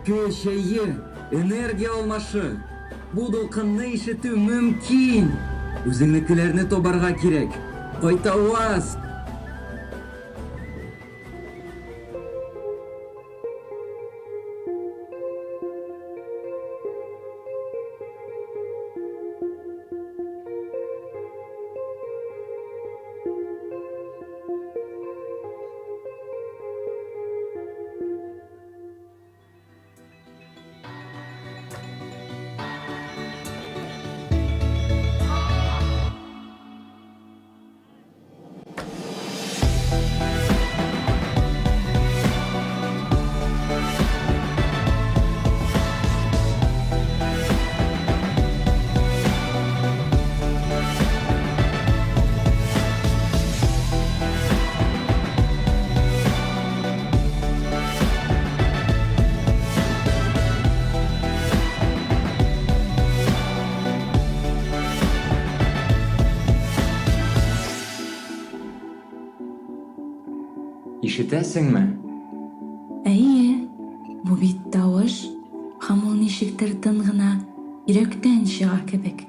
Көч, әйе, энергия алмашы. Бу дулкынны ишетү мөмкин! Үзеңнекеләрне табарга кирәк. Кайтаваз! Ишетәсеңме? Әйе, бу бит тавыш, һәм ул ничектер тын гына йөрәктән чыга кебек.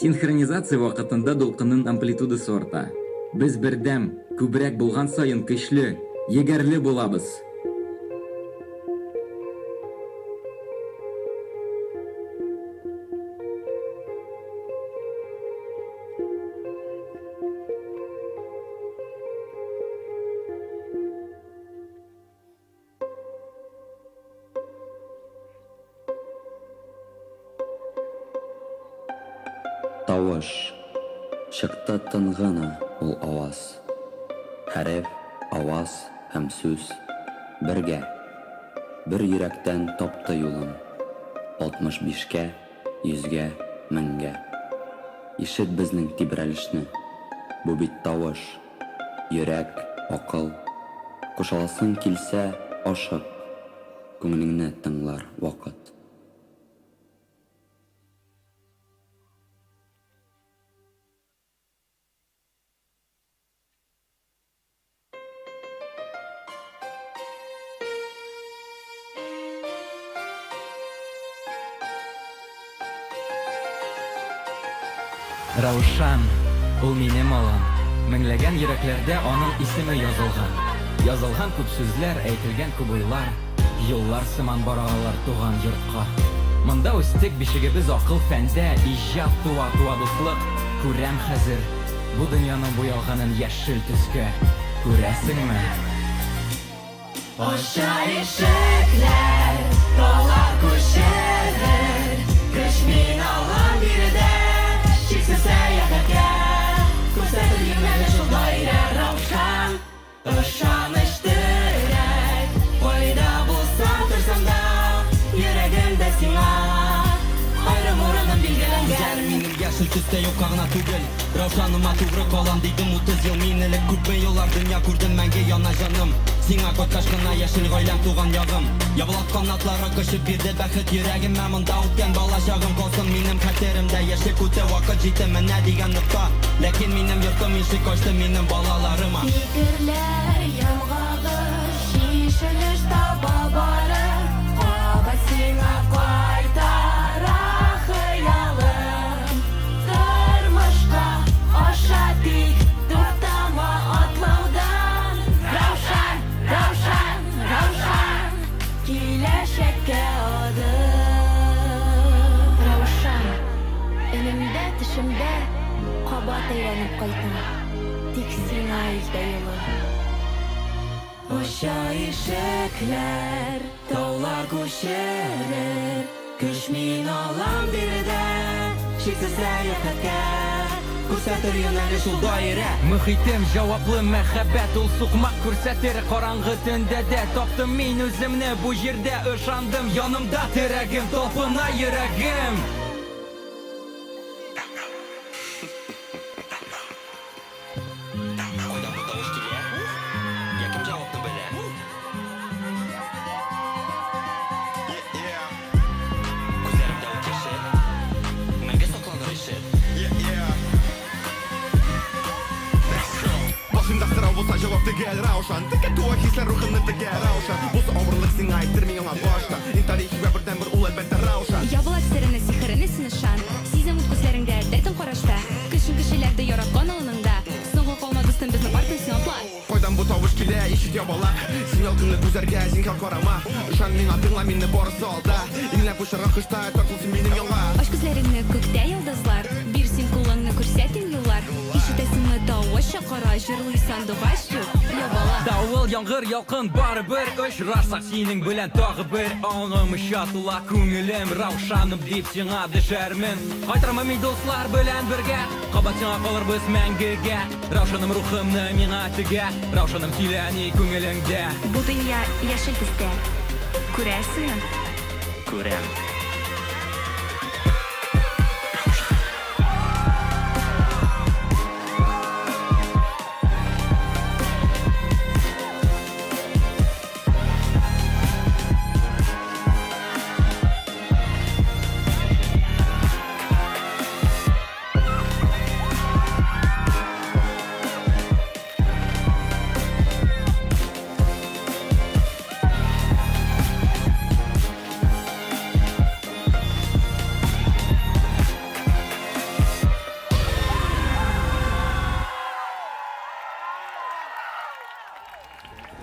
Синхронизация вакытында дулкынның амплитудасы арта. Без бердәм, күбрәк булган саен көчле, егәрле булабыз. Тавыш. Чыкты тын гына ул аваз. Хәреф, аваз һәм сүз, бергә. Бер йөрәктән тапты юлын. 65 кә, йөзгә, меңгә. Ишет безнең тибрәлешне. Бу бит тавыш. Йөрәк, акыл. Кушыласың килсә, ашык. Күңелеңне тыңлар вакыт. Раушан, ул минем алан. Меңләгән йөрәкләрдә аның исеме язылган. Язылган күп сүзләр, әйтелгән күп уйлар, Юллар сыман бара алар туган йортка. Монда үстек, бишегебез акыл, фәндә, Иҗат туа, туа дуслык. Күрәм хәзер, бу дөньяның буялганын яшел төскә. Күрәсеңме? Ача ишекләр, таулар күчерер, Көч мин алам биредә, чиксез сәяхәткә. Күрсәтер юнәлеш ул даирә, Раушан, ышаныч терәк. яшел төстә юкка гына түгел. Раушаныма тугры калам дидем 30 ел мин элек күпме еллар дөнья күрдем мәңге яна җаным. Сиңа кайткач кына яшел гаиләм туган ягым. Ябалак канатлары кочып бирде бәхет йөрәгемә монда үткән бала чагым калсын минем хәтеремдә яшьлек үтте вакыт җитте менә дигән нокта. Ләкин минем йортым ишек ачты минем балаларыма. Фикерләр йомгагы чишелеш таба бары, Кабат сиңа кайтара хыялым. Тормышка аша тик туктама атлаудан. Раушан, Раушан, Раушан, киләчәккә адым. Раушан, өнемдә, төшемдә кабат әйләнеп кайтам. Тик сиңа илтә юлым. Ача ишекләр, таулар күчерер, Көч мин алам биредә, чиксез сәяхәткә. Күрсәтер юнәлеш ул даирә. Мөхитем җаваплы мәхәббәт ул сукмак күрсәтер Караңгы төндә дә таптым мин үземне бу җирдә Ышандым янымда терәгем талпына йөрәгем. Кайдан бу тавыш килә? Я кем җавапны белә? Күзләремдә ут яше, Мәңге сакланыр ишет. Башымда сорау булса җавап төгәл Раушан Текә туа хисләр рухымны тегә Раушан Булса авырлык сиңа әйтер мин аңа башта Иң тарихи вә бердәнбер ул әлбәттә Раушан Ябылак серене, сихерене син ышан. Сизәм ут күзләреңдә, дәртең карашта. Көчең кешеләрдә яраткан аланыңда. Соңга калма, дустым, безнең арттан син атла. Кайдан бу тавыш килә, ишет ябалак Син ялкынлы күзләргә зинһар карама Ышан миңа, тыңла мине, барысы алда Иңләп очарга кышта, тартыл син минем янга. Ач күзләреңне, күктә йолдызлар. Бир син кулыңны, күрсәтим юллар. Ишетәсеңме, тавыш чакыра, җырлый сандугач, юк, ябалак. Давыл, яңгыр, ялкын, барыбер очрашсак синең белән тагы бер аңым оча тула күңелем Раушаным дип сиңа дәшәрмен. Кайтырмын мин дуслар белән бергә, кабат сиңа калырбыз мәңгегә. Раушаным рухымны миңа тегә, Раушаным сөйлә ни күңелеңдә. Бу дөнья яшел төстә, күрәсеңме? Күрәм.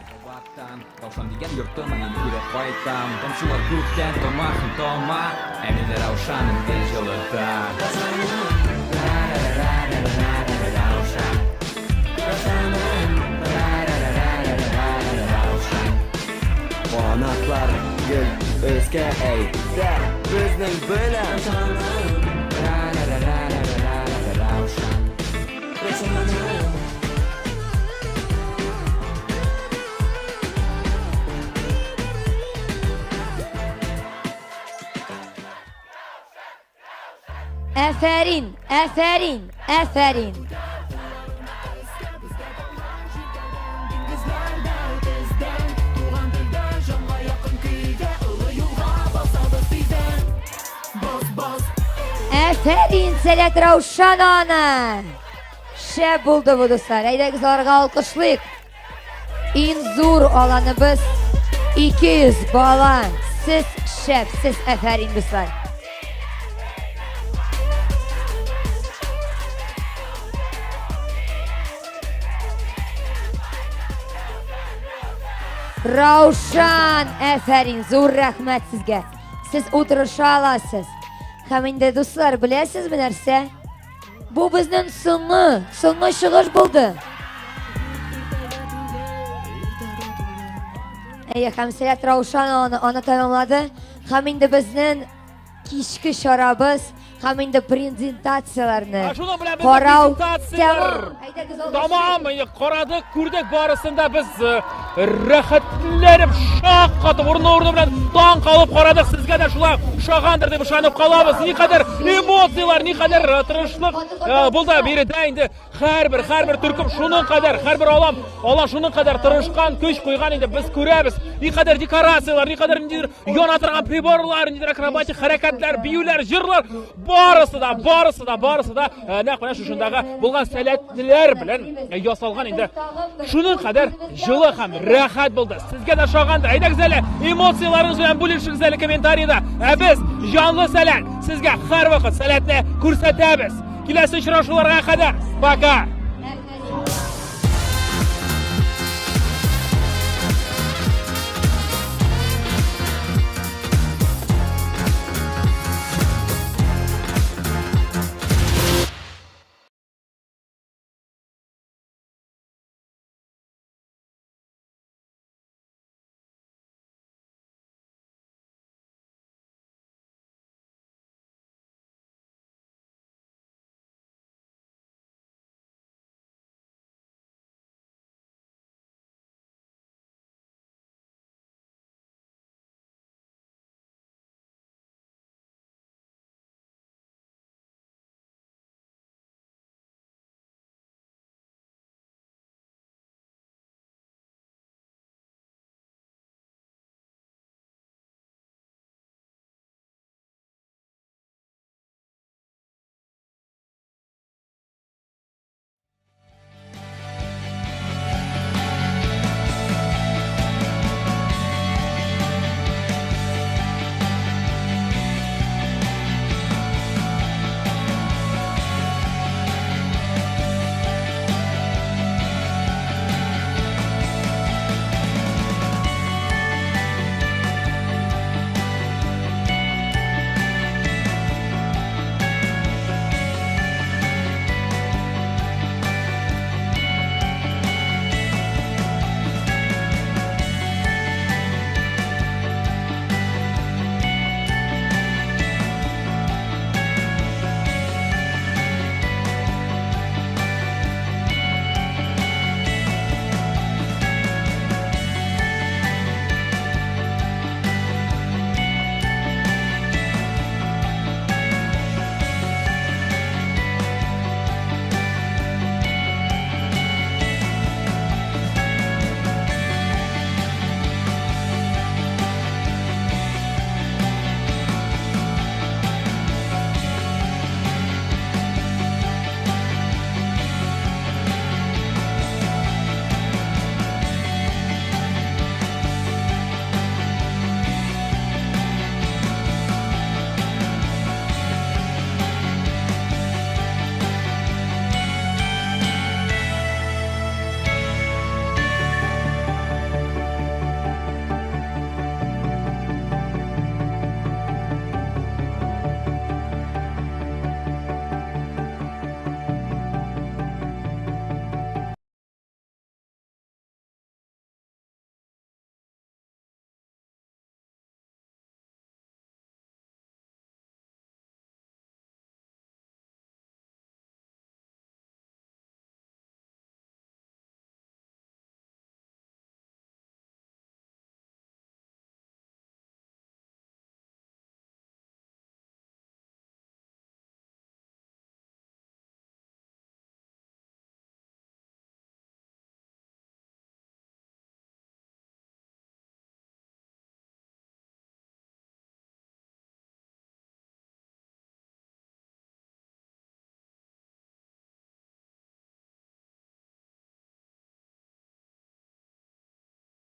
Кабаттан Раушан дигән йортыма мин кире кайтам. Тамчылар күктән тома һәм тома, ә мине Раушаным гел җылыта. Раушан, Раушаным, Раушан. Канатлар гел өскә әйдә безнең белән. Раушан, Раушаным. Әфәрин, әфәрин, әфәрин. Әфәрин, Сәләт Раушан аны! Шәп булды бу, дуслар. Әйдәгез аларга алкышлыйк. Иң зур аланыбыз 200 бала. Сез шәп, сез әфәрин, дуслар. Раушан, әфәрин, зур рәхмәт сезгә. Сез утырыша аласыз. Һәм инде, дуслар, беләсезме нәрсә? Бу безнең соңгы, соңгы чыгыш булды. Әйе, һәм Сәләт Раушан аны, аны тәмамлады. Һәм инде безнең кичке чарабыз Һәм инде презентацияләрне Шуның белән безнең карау презентацияләр тәмам. Тамам, инде карадык, күрдек барысын да без э, рәхәтләнеп, шаккатып, урыны-урыны белән таң калып карадык. Сезгә дә шулай ошагандыр дип ышанып калабыз. Никадәр эмоцияләр, никадәр э, тырышлык э, булды биредә инде һәрбер, һәрбер төркем шуның кадәр, һәрбер алам, алан шуның кадәр тырышкан, көч куйган инде без күрәбез. Никадәр декорацияләр, никадәр ниндидер яна торган приборлар, ниндидер акробатик хәрәкәтләр, биюләр, җырлар, барысы да, барысы да, барысы да э, нәкъ менә шушындагы булган сәләтлеләр белән э, ясалган инде. Шуның кадәр җылы һәм рәхәт булды. Сезгә дә ошагандыр. Әйдәгез әле, эмоцияләрегез белән бүлешегез әле комментариядә. Ә без җанлы сәләт сезгә һәрвакыт сәләтне күрсәтәбез. Киләсе очрашуларга кадәр. Пока!